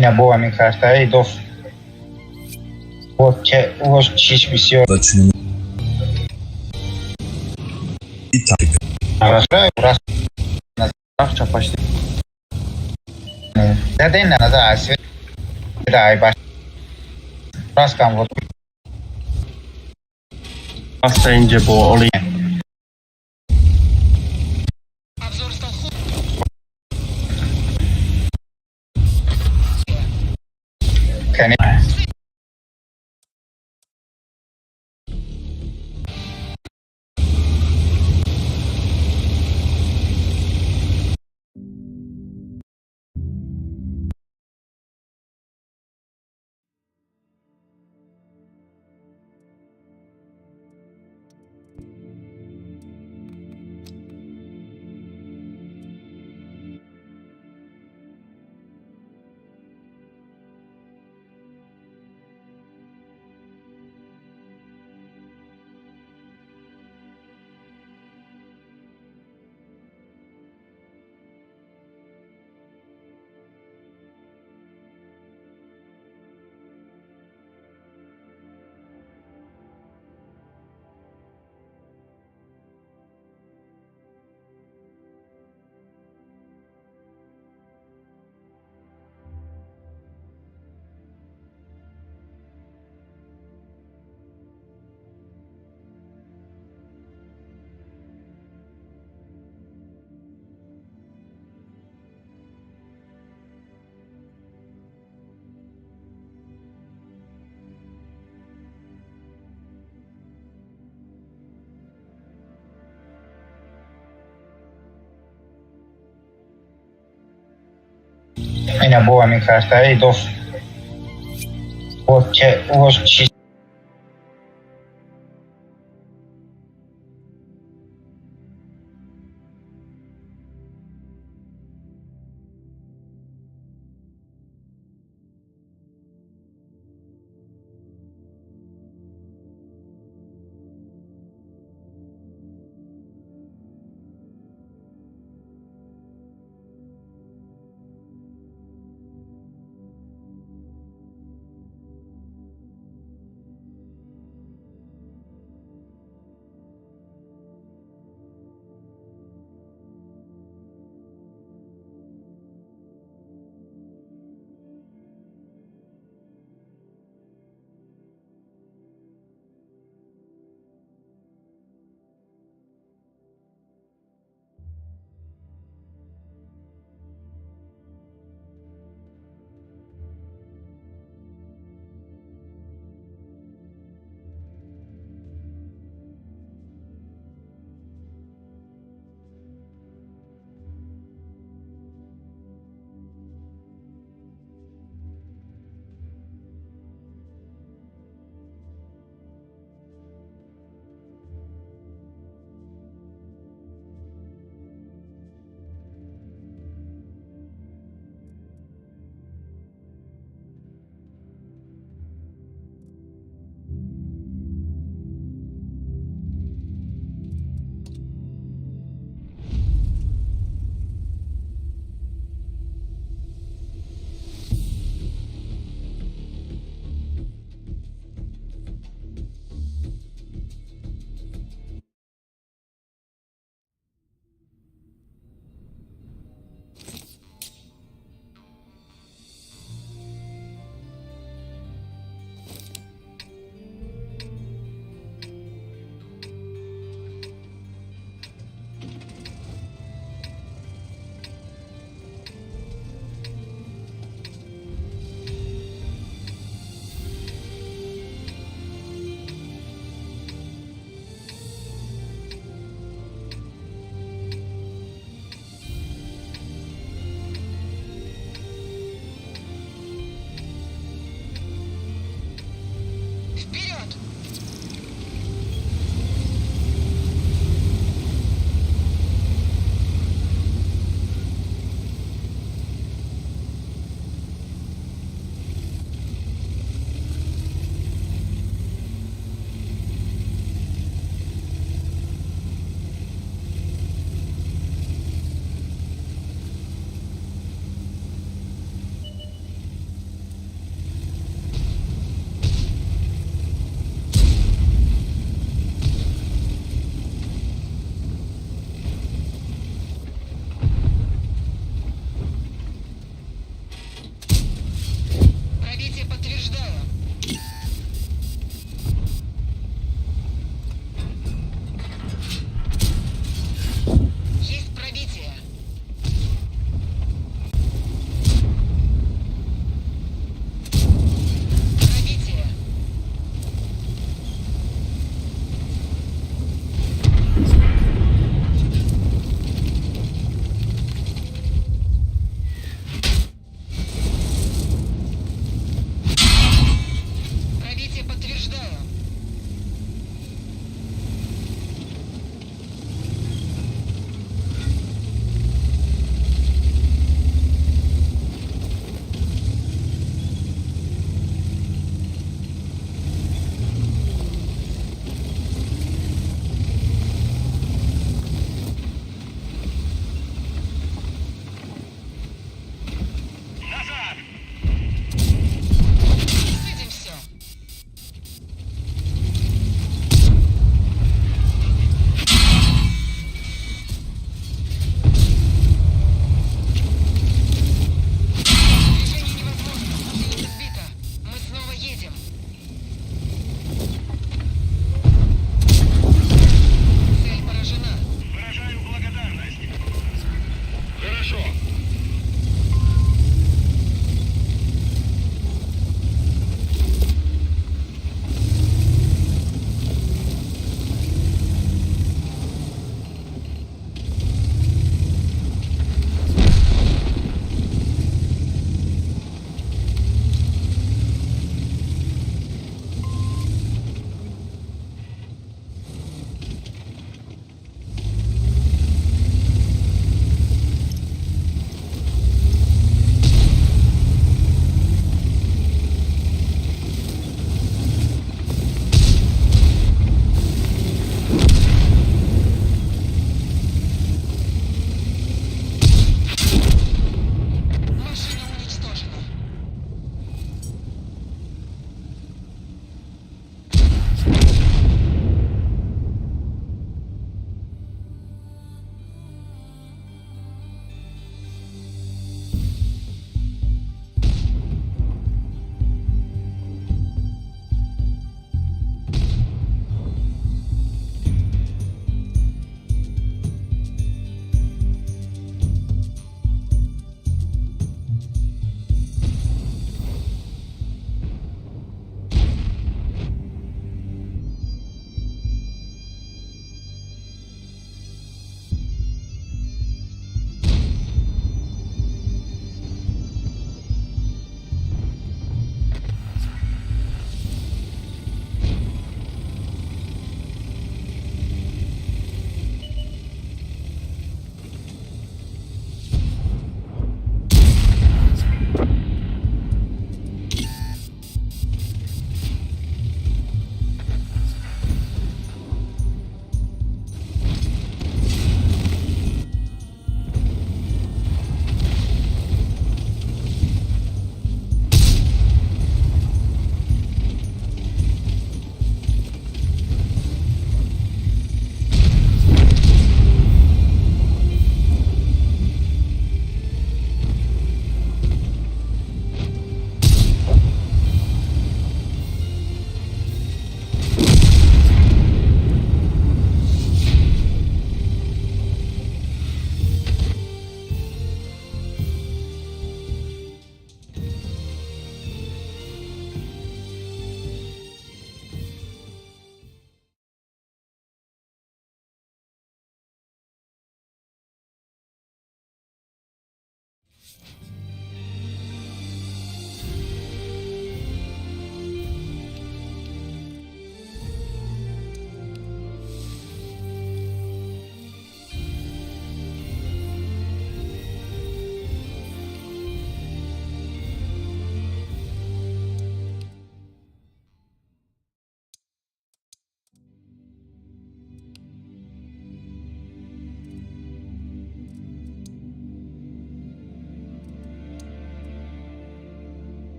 Ина бо ҳамин картаи доф. Вот чиш бисёр. Заден назар ай баш. Раскам вот. Аста инҷа бо оли. Обзор стал хуже. Конечно. Ина бо ҳамин картаи доф. Вот чиш.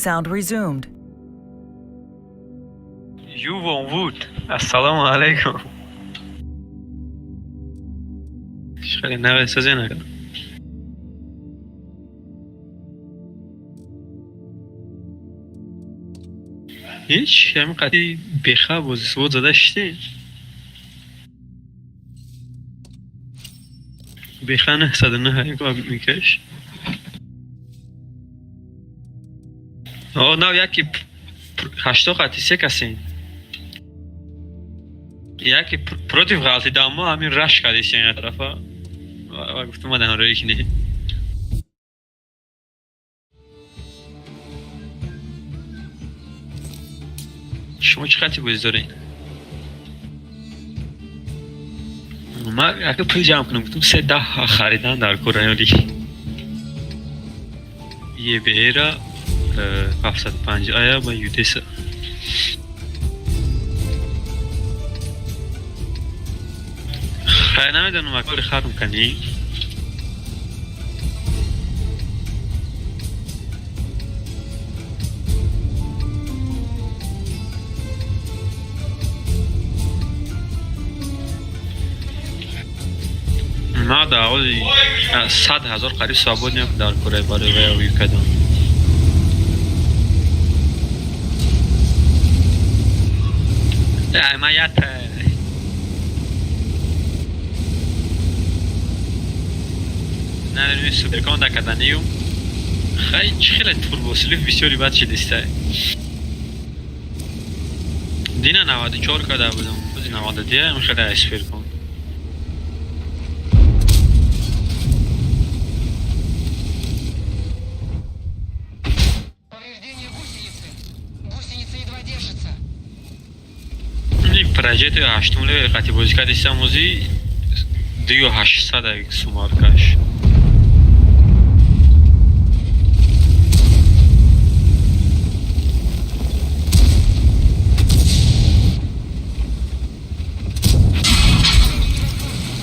Sound resumed. Ювон Вуд. Ассалому алайкум. Хеле навесазе накард. Ҳеч, ҳамин қатъи беха бози свод зада шиштем. Беха 909 микаш. О, нав яки ҳашто қатъи се касем. Яки против ғалтида, мо ҳамин рашк кардисем я тарафа. Ва гуфтум ман ҳамроҳӣ кине. Шумо чӣ хати бозӣ доред? Ман ака пул ҷамъ кунам, гуфтум се даҳ харидан дар кораёли. ЕБР-а 750 ая ба ЮДС. Хай, намедонам, акори харм канӣ. Ма дар ҳоли 100 000 қариб свободный дар кораи барои вая кардам. Ай, ма ята. Намедонам, суперкон дакаданию. Хай, чӣ хеле турбослив бисёри бад шидиста. Дина 94 карда будам. Бози 92 хеле ай суперкон. Повреждение гусеницы. Гусеница едва держится. Ин проҷекти ҳаштум левел қати бозӣ кардистам, ози дую ҳаштсад сумаркаш.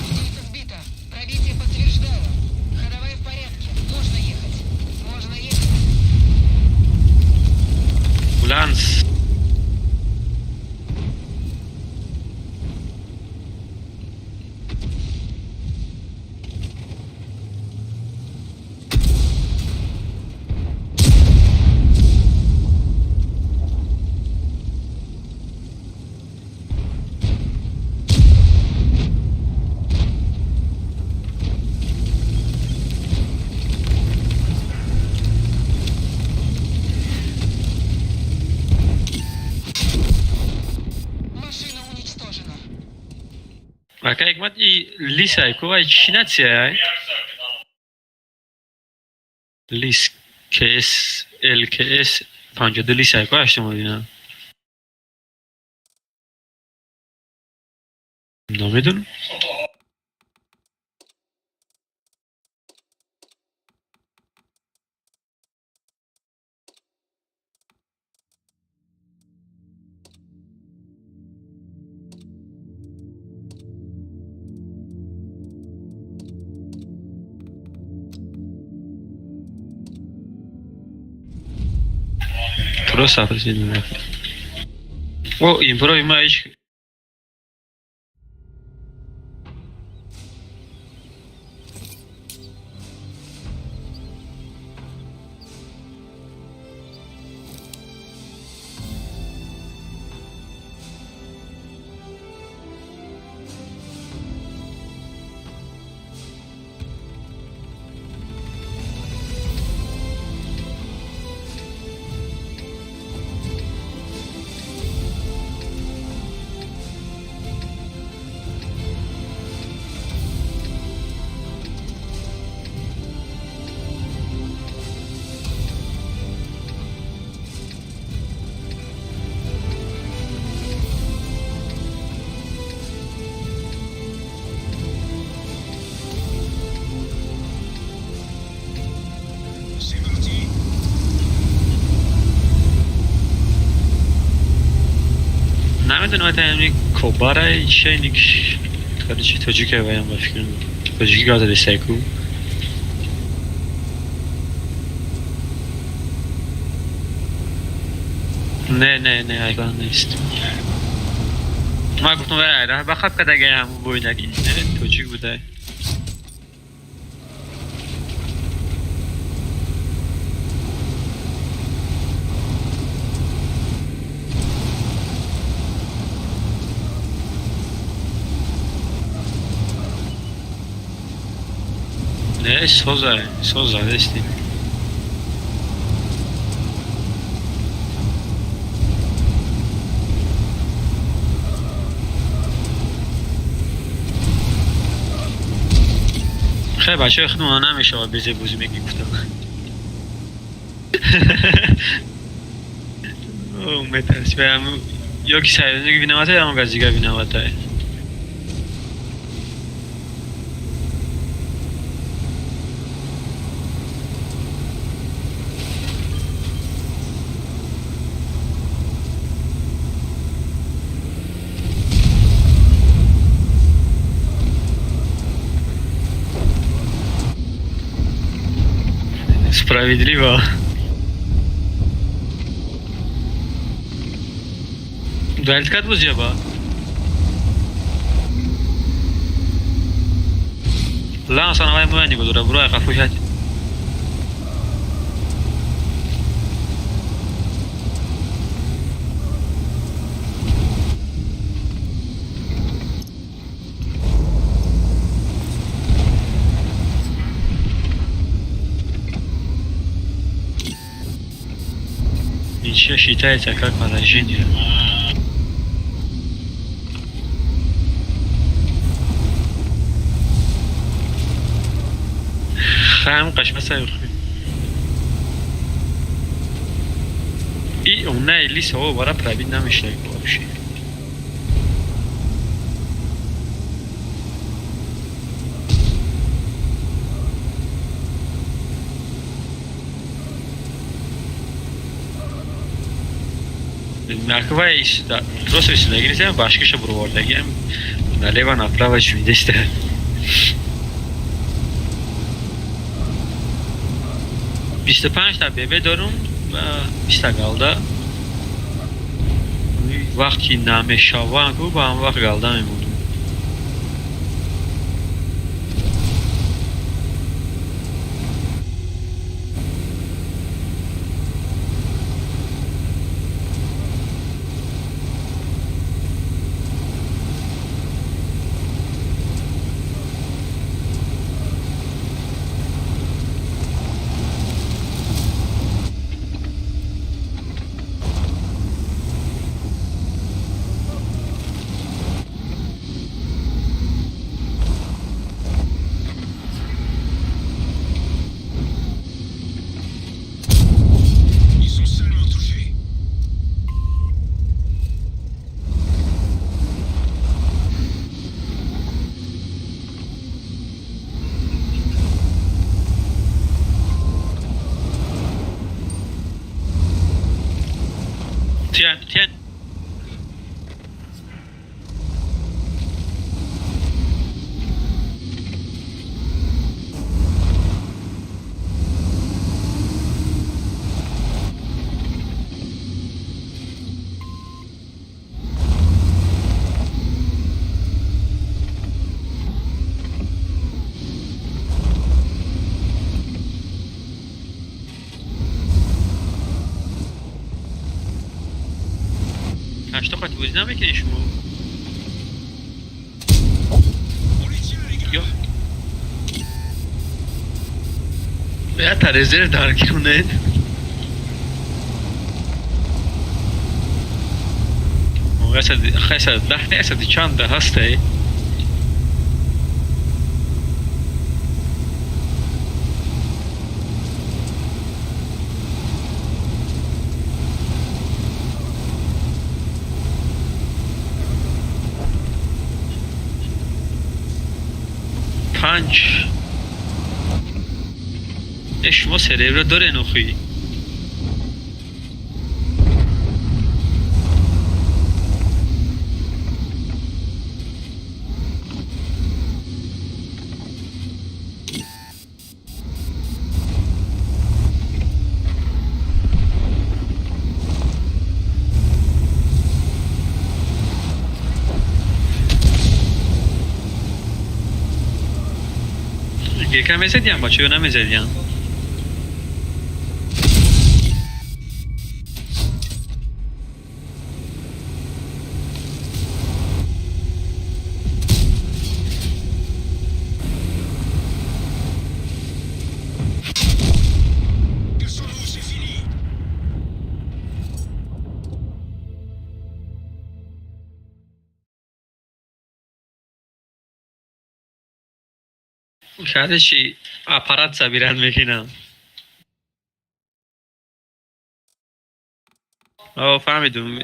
Гусеница сбита. Пробитие подтверждаю. Ходовая в порядке. Можно ехать. Можно ехать. Ланс. Машина уничтожена. Ака Ҳикмат, и лисай ку, ай чӣ нация ай? Лис КС ЛКС 52 лисай ку ҳаштумо дина. Намедонам. Просто определенно. О, импро има ҳеч. Намедонам, ата кобарай чайник короче, тоҷика ваям, ба фикрам, тоҷики газа десай ку. Не, не, не, айклан нест. Ман гуфтам, вай айра ба хат кадагаям ҳамун бойнаги. Не, тоҷик будай. Не, соза, соза, нести. Хай, бачаҳои худмона намешавад безе бозӣ мекунӣ, гуфтам. Метарси, ё ки сайёзиги виновата, ё ҳамон газига виновата. Справедливо. Дуэль кад бозиаба? Ланс анавай моя нигоҳ дора, буро қафо шад. Ничья считается как поражение. Хам қашмаса и она или саво бара пробить намешнак вообще. Аквай просто истидаги башкиша буровардаги налево направо жуидеста. 25 та ББ дорум ва 20 та галда. Вақти намешаванд ку ба ҳам вақт галда мемонам. Ils sont seulement touchés. Тян, тян. Ҳашто қати бозӣ намекунед шумо? On les tient, les gars. Ё ята резерв дар кунед. Хай, 110 не, 100 чанда ҳастай. Панҷ. Э, шумо серебро дорен охи? ГК мезадиям, бачаё намезадиям? Короче, аппарат собирать мекунам. О, фаҳмидум.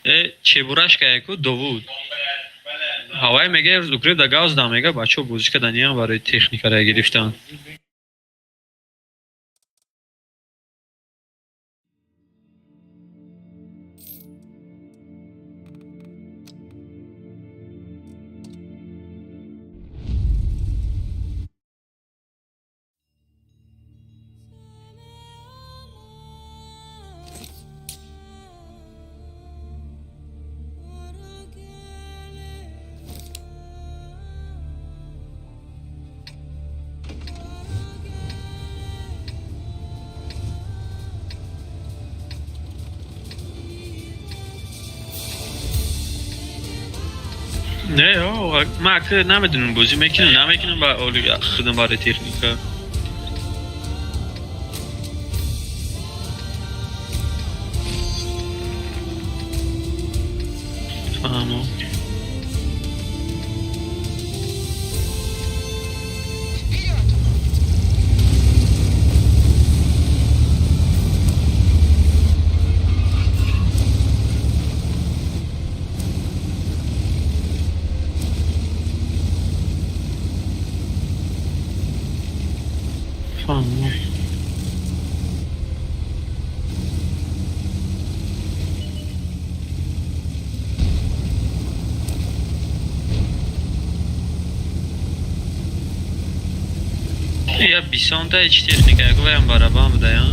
Э, чебурашка яку Довуд. Ҳавай мега укреп да газ да мега бачаҳо бозӣ карданиям барои техникара гирифтан. Не, ман ака намедонам бозӣ мекунам, намекунам ба оли худам барои техника. Фаҳмо. Вперед! Фаҳмо. Я бисонта ҳеч техника яку ваям барабан буда, я?